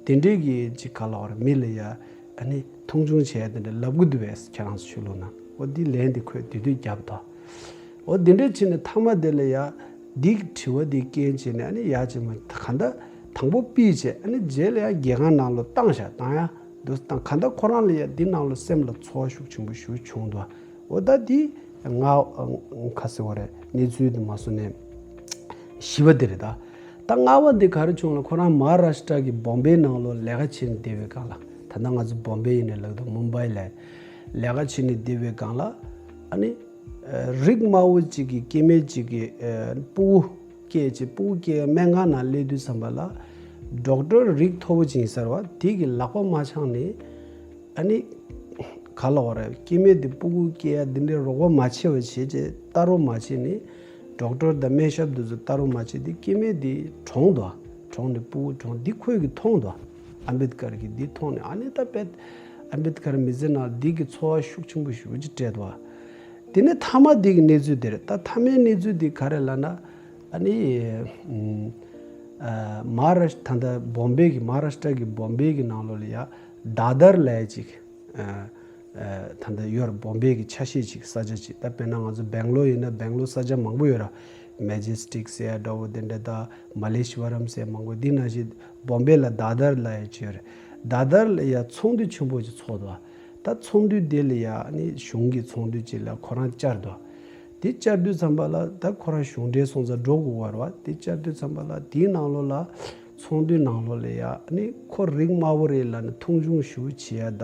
དེ་འདྲས་ཀྱི་ཅིག་ག་ལབ་དགོས་རེད། མི་ལ་ཡ་ཨ་ནི་མཐོང་ཆུང་བྱས་དེ་འདྲ་ལབ་གི་འདུག་པས། ཁྱེད་རང་ཚོ་ཆོས་ལུགས་ནང་འོ་འདི་ལན་དེ་ཁོས་དེ་དུས་བརྒྱབ་འདུག་འོ་འདི་འདྲས་བྱས་ནས་མཐའ་མ་དེ་ལ་ཡ་འདི་དྲི་བ་འདི་རྐྱེན་བྱས་ནས་ཨ་ནི་ཡ་ཅིག་མ་གང་ལྟར་དང་པོ་ཕུད་བྱས་ཨ་ནི་རྗེས་ལ་ཡ་རྒྱལ་ཁང་ནང་ལོགས་བཏང་བཞག་བཏང་ཡ་འདུག་བཏང་། གང་ལྟར་ཁོ་རང་ལ་ཡ་འདི་ནང་ལོགས་སེམས་ལ་ཚོར་བ་ཤུགས་ཆེན་པོ་ཞེ་པོ་བྱུང་འདུག་འོ་ད་འདི་ལྔ་ཁ་ཟེར་བ་རེད། གནས་ཚུལ་དུ་མ་སོང་ནས་བཞི་པ་དེ་རེད་ད། ད་ལྔ་པ་འདི་ག་རེ་བྱུང་ལ་ཁོ་རང་མ་ཧཱ་རཱ་ཤི་ཏྲ་གི་བོམ་བེ་ནང་ལོགས་ལས་ཀ་བྱེད་ནས་བསྡད་པའི་སྒང་ལ། ད་ལྟ་ང་ཚོ་བོམ་བེ་ཡིན་ནས་ལབ་འདུག་མུམ་བྷའི་ལ་ལས་ཀ་བྱེད་ནས་བསྡད་པའི་སྒང་ལ་ཨ་ནི་རིགས་དམའ་བོ་གཅིག་གི་སྐྱེ་དམན་གཅིག་གི་སྤུ་གུ་སྐྱེས་བྱས་སྤུ་གུ་སྐྱེ་སྨན་ཁང་ནང་སླེབས་དུས་ཙམ་པ་ལ་ཌོག་ཊར་རིགས་མཐོ་པོ་ཅིག་ཡིན་ས་རེད་པ། དེ་གི་ལག་པ་མ་འཆང་ནས། ཨ་ནི་ག་ལབ་དགོས་རེད། སྐྱེ་དམན་དེ་སྤུ་གུ་སྐྱེ་ཡ་འདི་འདྲའི་རོགས་པ་མ་བྱས་པ་བྱས་བྱས་ལྟ་རོགས་མ་བྱས་ནས་ཌོག་ཊར་དང་སྨན་ཞབས་དེ་ཚོ་ལྟ་རོགས་མ་བྱས་དེ་སྐྱེ་དམན་དེ་གྲོངས་འདུག་གྲོངས་ནས་སྤུ་གུ་གྲོངས་འདི་ཁོས་གི་མཐོང་འདུག་ཨམ་བེད་ཀར་གི་འདི་མཐོང་ནས་ཨ་ནི་ད་དཔེ་ཨམ་བེད་ཀར་མི་ཚེ་ནང་འདི་གི་ཚོར་བ་ཤུགས་ཆེན་པོ་ཞེ་པོ་ཅིག་སྤྲད་འདུག་དེ་ནས་མཐའ་མ་འདི་གི་གནས་ཚུལ་དེ་རེད། ད་མཐའ་མའི་གནས་ཚུལ་འདི་ག་རེ་ལབ་ན་ཨ་ནི་ཨ་མ་ཧཱ་རཱ་ཤི་ད་ལྟ་བོམ་བེ་གི་མ་ཧཱ་རཱ་ཤི་ཏྲ་གི་བོམ་བེ་གི་ནང་ལོགས་ལ་ཡ་དཱ་དར་ལབ་ཡ་ཅིག་ཨ། ཨ། ད་ལྟ་ཡོད་རེད། བོམ་བེ་གི་ཆ་ཤས་ཅིག་ས་ཆ་ཅིག་ད་དཔེར་ན་ང་ཚོ་སྦེང་ལོར་ཡིན་ན་སྦེང་ལོར་ས་ཆ་མང་པོ་ཡོད་ར། མེ་ཇེ་སི་ཊིག་ཟེར་ཡ་འདྲ་བོ་དེ་འདྲ་དང་མ་ལེ་ཤི་བ་རམ་ཟེར་མང་པོ། འདི་ནང་བཞིན་བོམ་བེ་ལ་དཱ་དར་ལབ་ཡ་ཅིག་ཡོད་རེད། དཱ་དར་ལ་ཡ་ཚོགས་འདུ་ཆེན་པོ་ཅིག་ཚོགས་འདུག་ད་ཚོགས་འདུ་དེ་ལ་ཡ་ནི་གཞུང་གི་ཚོགས་འདུ་ཅིག་ལ་ཁོ་རང་བཅར་འདུག་དེ་བཅར་དུས་ཙམ་པ་ལ་ད་ཁོ་རང་གཞུང་འབྲེལ་སོང་ཙང་འགྲོ་དགོས་པ་རེད་པ། དེ་བཅར་དུས་ཙམ་པ་ལ་དེའི་ནང་ལོགས་ལ་ ཚོགས་འདུའི་ནང་ལོགས་ལ་ཡ་ཨ་ནི་ཁོ་རིགས་དམའ་བོ་རེད་ལབ་ནས་མཐོང་ཆུང་ཞེ་པོ་བྱེད་ཡ་ད།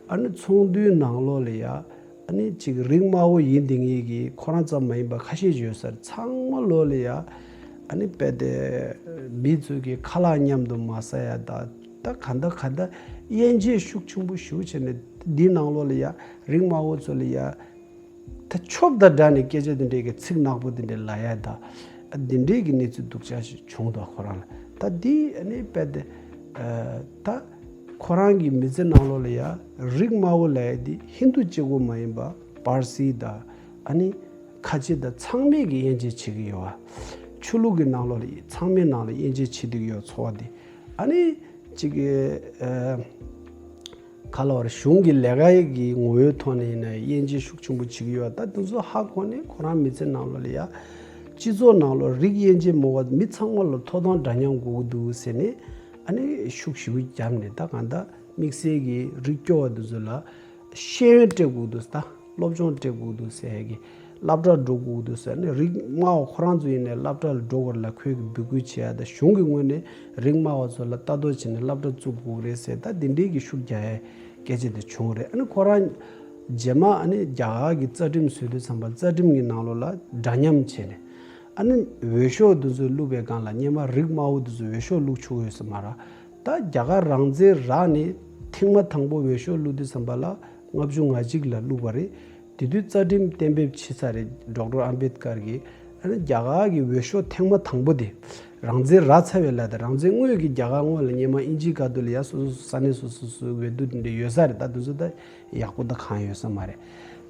ཨ་ནི་ཚོགས་འདུའི་ནང་ལོགས་ལ་ཡ་ཨ་ནི་ཅིག་རིགས་དམའ་བོ་ཡིན་བསྡད་མཁན་གྱི་ཁོ་རང་ཙམ་མ་ཡིན་པ་ཁ་ཤས་ཡོད་ས་རེད། ཚང་མ་ལོགས་ལ་ཡ་ཨ་ནི་དཔེ་དེ་མི་ཚོས་ཀྱི་ཁ་ལག་མཉམ་དུ་མ་ཟ་ཡ་ད། ད་ག་འདྲ་ག་འདྲ་དབྱེ་འབྱེད་ཤུགས་ཆེན་པོ་ཞེ་པོ་བྱས་ནས་འདིའི་ནང་ལོགས་ལ་ཡ་རིགས་དམའ་བོ་ཚོ་ལ་ཡ། ད་ཆོབ་དང་འདྲ་ནས་སྐད་ཆ་འདི་འདྲའི་གི་ཚིག་ནག་པོ་འདི་འདྲའི་ལབ་ཡ་ད། འདི་འདྲའི་གི་གནས་ཚུལ་སྡུག་ཅག་ཞིག་བྱུང་འདུག་ཁོ་རང་ལ། ད་འདི་ཨ་ནི་དཔེ་དེ་ད་ཁོ་རང་གི་མི་ཚེ་ནང་ལོགས་ལ་ཡ་རིགས་དམའ་བོ་ལབ་ཡ་འདི་ཧིན་དུ་གཅིག་པོ་མ་ཡིན་པ་པར་སི་དང་ཨ་ནི་ཁ་ཆེ་དང་ཚང་མས་གི་དབྱེ་འབྱེད་བྱེད་ཀྱི་ཡོད་པ། ཆོས་ལུགས་ཀྱི་ནང་ལོགས་ལ་ཚང་མའི་ནང་ལ་དབྱེ་འབྱེད་བྱེད་བསྡད་ཀྱི་ཡོད་ཚོར་བ་འདི་ཨ་ནི་གཅིག་གི་ག་ལ་བར་གཞུང་གི་ལས་ཀ་གི་ངོ་བོའི་ཐོག་ནས་ཡིན་ན་དབྱེ་འབྱེད་ཤུགས་ཆེན་པོ་བྱེད་ཀྱི་ཡོད། ད་དེ་ཚོ་ཧ་གོ་ནས་ཁོ་རང་མི་ཚེ་ནང་ལོགས་ལ་ཡ་སྤྱི་ཚོགས་ནང་ལོགས་རིགས་དབྱེ་འབྱེད་མེད་པ་མི་ཚང་མ་ལ་ཐོབ་ཐང་འདྲ་མཉམ་དགོས་ཀྱི་འདུག་ཟེར་ནས་ཨ་ནི་ཤུགས་ཞེ་པོ་བརྒྱབ་ནས། ད་གང་ལྟར་དམིགས་བསལ་གྱི་རིགས་སྐྱོ་བ་དེ་ཚོ་ལ་ཤེས་ཡོན་སྤྲད་དགོས་ཀྱི་འདུག་ད་སློབ་སྦྱོང་སྤྲད་དགོས་ཀྱི་འདུག་ཟེར་ཡ་གི་སློབ་གྲྭ་འགྲོ་དགོས་འདུག་ཟེར་ནས། རིགས་དམའ་བ་ཁོ་རང་ཚོ་ཡིན་ནའི་སློབ་གྲྭ་ལ་འགྲོ་དགོས་ལབ་ཁོས་ཀྱི་འབོད་སྐུལ་བྱེད་ཡ་དང་། གཞུང་གི་ངོས་ནས་རིགས་དམའ་བ་ཚོ་ལ་ལྟ་རྟོག་བྱས་ནས་སློབ་གྲྭ་བཙུགས་དགོས་རེད་ཟེར། ད་འདི་འདྲའི་གི་ཤུགས་རྒྱག་ཡའི་སྐད་ཆ་དེ་བྱུང་རེད། ཨ་ནི་ཁོ་རང་རྗེས་མ་ཨ་ནི་རྒྱ་གར་གྱི་རྩ་ཁྲིམས་བཟོས་དུས་ཙམ་པ་རྩ་ཁྲིམས་ཀྱི་ནང་ལོགས་ལ་འདྲ་མཉམ་བྱས་ནས། ཨ་ནི་འོས་ཤོག་དེ་ཚོ་བླུགས་པའི་སྒང་ལ་སྔོན་མ་རིགས་དམའ་བོ་དེ་ཚོ་འོས་ཤོག་བླུགས་ཆོག་ཡོད་ས་མ་རེད། ད་རྒྱ་གར་རང་བཙན་རག་ནས་ཐེངས་མ་དང་པོ་འོས་ཤོག་བླུགས་དུས་ཙམ་པ་ལ་ལྔ་བཅུ་ང་གཅིག་ལ་བླུགས་པ་རེད། དེ་དུས་རྩ་ཁྲིམས་གཏན་འབེབས་བྱས་ཚར་རེད། ཌོག་ཊར་ཨམ་བེད་ཀར་གྱིས། ཨ་ནི་རྒྱ་གར་གྱི་འོས་ཤོག་ཐེངས་མ་དང་པོ་དེ་རང་བཙན་རག་ཚར་བའི་ལ་དེ། རང་བཙན་དངོས་ཀྱི་རྒྱ་གར་དངོས་ལ་སྔོན་མ་དབྱིན་ཇིའི་སྐབས་དུས་ལ་ཡ་སོ་སོ་ས་གནས་སོ་སོ་སོའི་འོས་བསྡུ་དེ་འདྲ་ཡོད་ས་རེད། ད་དེ་ཚོ་ད་ཡག་པོ་ད་གང་ཡོད་ས་མ་རེད།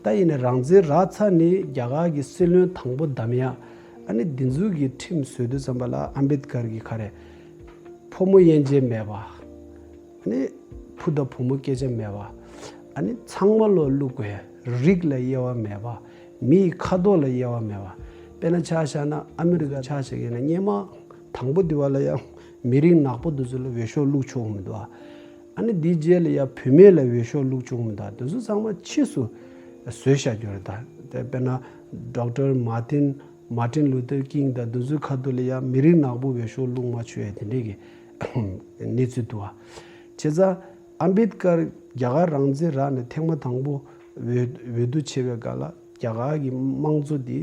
ད་ཡིན་ནའི་རང་བཙན་རག་ཚར་ནས་རྒྱ་གར་གྱི་སྲིད་བློན་དང་པོ་བདམས་ཡ། ཨ་ནི་འདི་ཚོའི་གི་ཁྲིམས་བཟོས་དུས་ཙམ་པ་ལ་ཨམ་བེད་ཀར་གྱིས་ག་རེ། ཕོ་མོ་དབྱེ་འབྱེད་མེད་པ། ཨ་ནི་བུ་དང་བུ་མོ་སྐད་ཆ་མེད་པ། ཨ་ནི་ཚང་མ་ལོ་བླུག་དགོས། རིགས་ལ་དབྱེ་བ་མེད་པ། མི་ཡི་ཁ་དོག་ལ་དབྱེ་བ་མེད་པ། དཔེར་ན་ཆ་བཞག་ན་ཨ་མི་རི་ཀ་ཆ་བཞག་ཡིན་ན་སྔོན་མ་དང་པོ་དེ་བ་ལ་ཡང་མི་རིགས་ནག་པོ་དེ་ཚོ་ལ་འོས་ཤོག་བླུག་ཆོག་མི་འདུག་ཨ་ནི་དེའི་རྗེས་ལ་ཡང་བུད་མེད་ལ་འོས་ཤོག་བླུག་ཆོག་མི་འདུག་དེ་ཚོ་ཚང་མ་ཕྱིས་སུ་བཟོས་བཞག་རྒྱུ་རེད། ད་དཔེར་ན་ཌོག་ཊར་མར་ཏིན། མར་ཏིན་ལུ་ཐར་ཀིང་དང་དེ་ཚོའི་ཁ་ཐུག་ལ་ཡང་མི་རིགས་ནག་པོ་འོས་ཤོག་བླུག་མ་ཆོག་ཡ་དེ་འདྲའི་གི་གནས་ཚུལ་འདུག་བ། བྱས་ཙང་ཨམ་བེད་ཀར་རྒྱ་གར་རང་བཙན་རག་ནས་ཐེངས་མ་དང་པོ་འོས་འོས་བསྡུ་བྱས་པའི་སྐབས་ལ་རྒྱ་གར་གྱི་དམངས་གཙོ་འདི་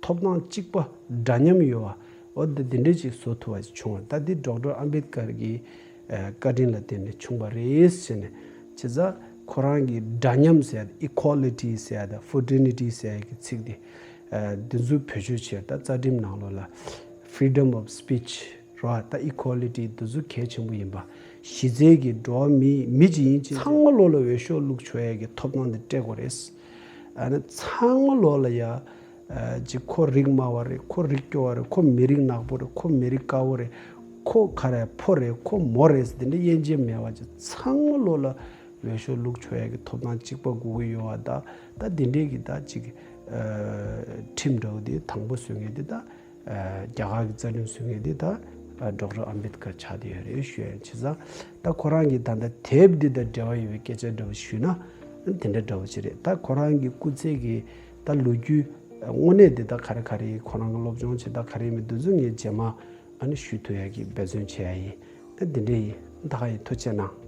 ཐོབ་ཐང་གཅིག་པ་འདྲ་མཉམ་ཡོད་བ། འོ་དེ་དེ་འདྲའི་ཅིག་བཟོ་ཐུབ་པ་ཅིག་བྱུང་བ། ད་འདི་ཌོག་ཊར་ཨམ་བེད་ཀར་གྱི་བཀའ་དྲིན་ལ་བརྟེན་ནས་བྱུང་བ་རེད་ཟེར་ནས། བྱས་ཙང་ཁོ་རང་གི་འདྲ་མཉམ་ཟེར་ཡ་དེ། ཨི་ཀོ་ལི་ཊི་ཟེར་ཡ་དང་ཕེ་ཌར་ནི་ཊི་ཟེར་ཡ་གི་ཚིག་དེ་འདི་ཚོ་བེད་སྤྱོད་བྱས། ད་རྩ་ཁྲིམས་ནང་ལོགས་ལ་ཕི་རི་ཌམ་ཨོཕ་སི་པིཆ་རེད་བ། ད་ཨི་ཀོ་ལི་ཊི་འདི་ཚོ་གལ་ཆེན་པོ་ཡིན་པ། གཞི་རྩའི་གི་འགྲོ་བ་མི་མི་གཅིག་ཡིན་གཅིག་ཚང་མ་ལོགས་ལ་འོས་ཤོག་བླུག་ཆོག་ཡ་གི་ཐོབ་ཐང་དེ་སྤྲད་དགོས་རེད། ཨ་ནི་ཚང་མ་ལོགས་ལ་ཡ། ཅིག་ཁོ་རིགས་དམའ་བ་རེད། ཁོ་རིགས་སྐྱོ་བ་རེད། ཁོ་མི་རིགས་ནག་པོ་རེད། ཁོ་མི་རིགས་དཀར་པོ་རེད། ཁོ་ག་རེ་ཕོ་རེད། ཁོ་མོ་རེད། དེ་འདྲ་དབྱེ་འབྱེད་མེད་པ་ཅིག་ཚང་མ་ལོགས་ལ་འོས་ཤོག་བླུག་ཆོག་ཡ་གི་ཐོབ་ཐང་གཅིག་པ་དགོས་ཀྱི་ཡོད་བ། ད་ད་དེ་འདྲའི་གི་ད་ཅིག་ཁྲིམས་འདྲ་བོ་དེ་དང་པོ་བཟོ་མཁན་དེ་ད་རྒྱ་གར་གི་རྩ་ཁྲིམས་བཟོ་མཁན་དེ་ད་ཌོག་ཊར་ཨམ་བེད་ཀར་ཆགས་བསྡད་ཡོད་རེད་ཞུ་ཡ་ཡིན། བྱས་ཙང་ད་ཁོ་རང་གི་ད་ལྟ་དེབ་འདི་དང་འབྲེལ་བ་ཡོད་པའི་སྐད་ཆ་འདྲ་བོ་ཞུས་ན་དེ་འདྲ་འདྲ་བོ་ཅིག་རེད། ད་ཁོ་རང་གི་སྐུ་ཚེ་གི་ད་ལོ་རྒྱུས་དངོས་གནས་འདི་ད་ག་རེ་ག་རེ་ཡིན། ཁོ་རང་གི་སློབ་སྦྱོང་བྱེད་སྟངས་ག་རེ་ཡིན་མིན་འདི་ཚོ་ངས་རྗེས་མ་ཨ་ནི་ཞུ་ཐུབ་ཡ་གི་འབད་བརྩོན་བྱེད་ཡ་ཡིན། ད་འདི་འདྲ་ཡིན། ད་ག་ཡིན། ཐུགས་རྗེ་གནང་།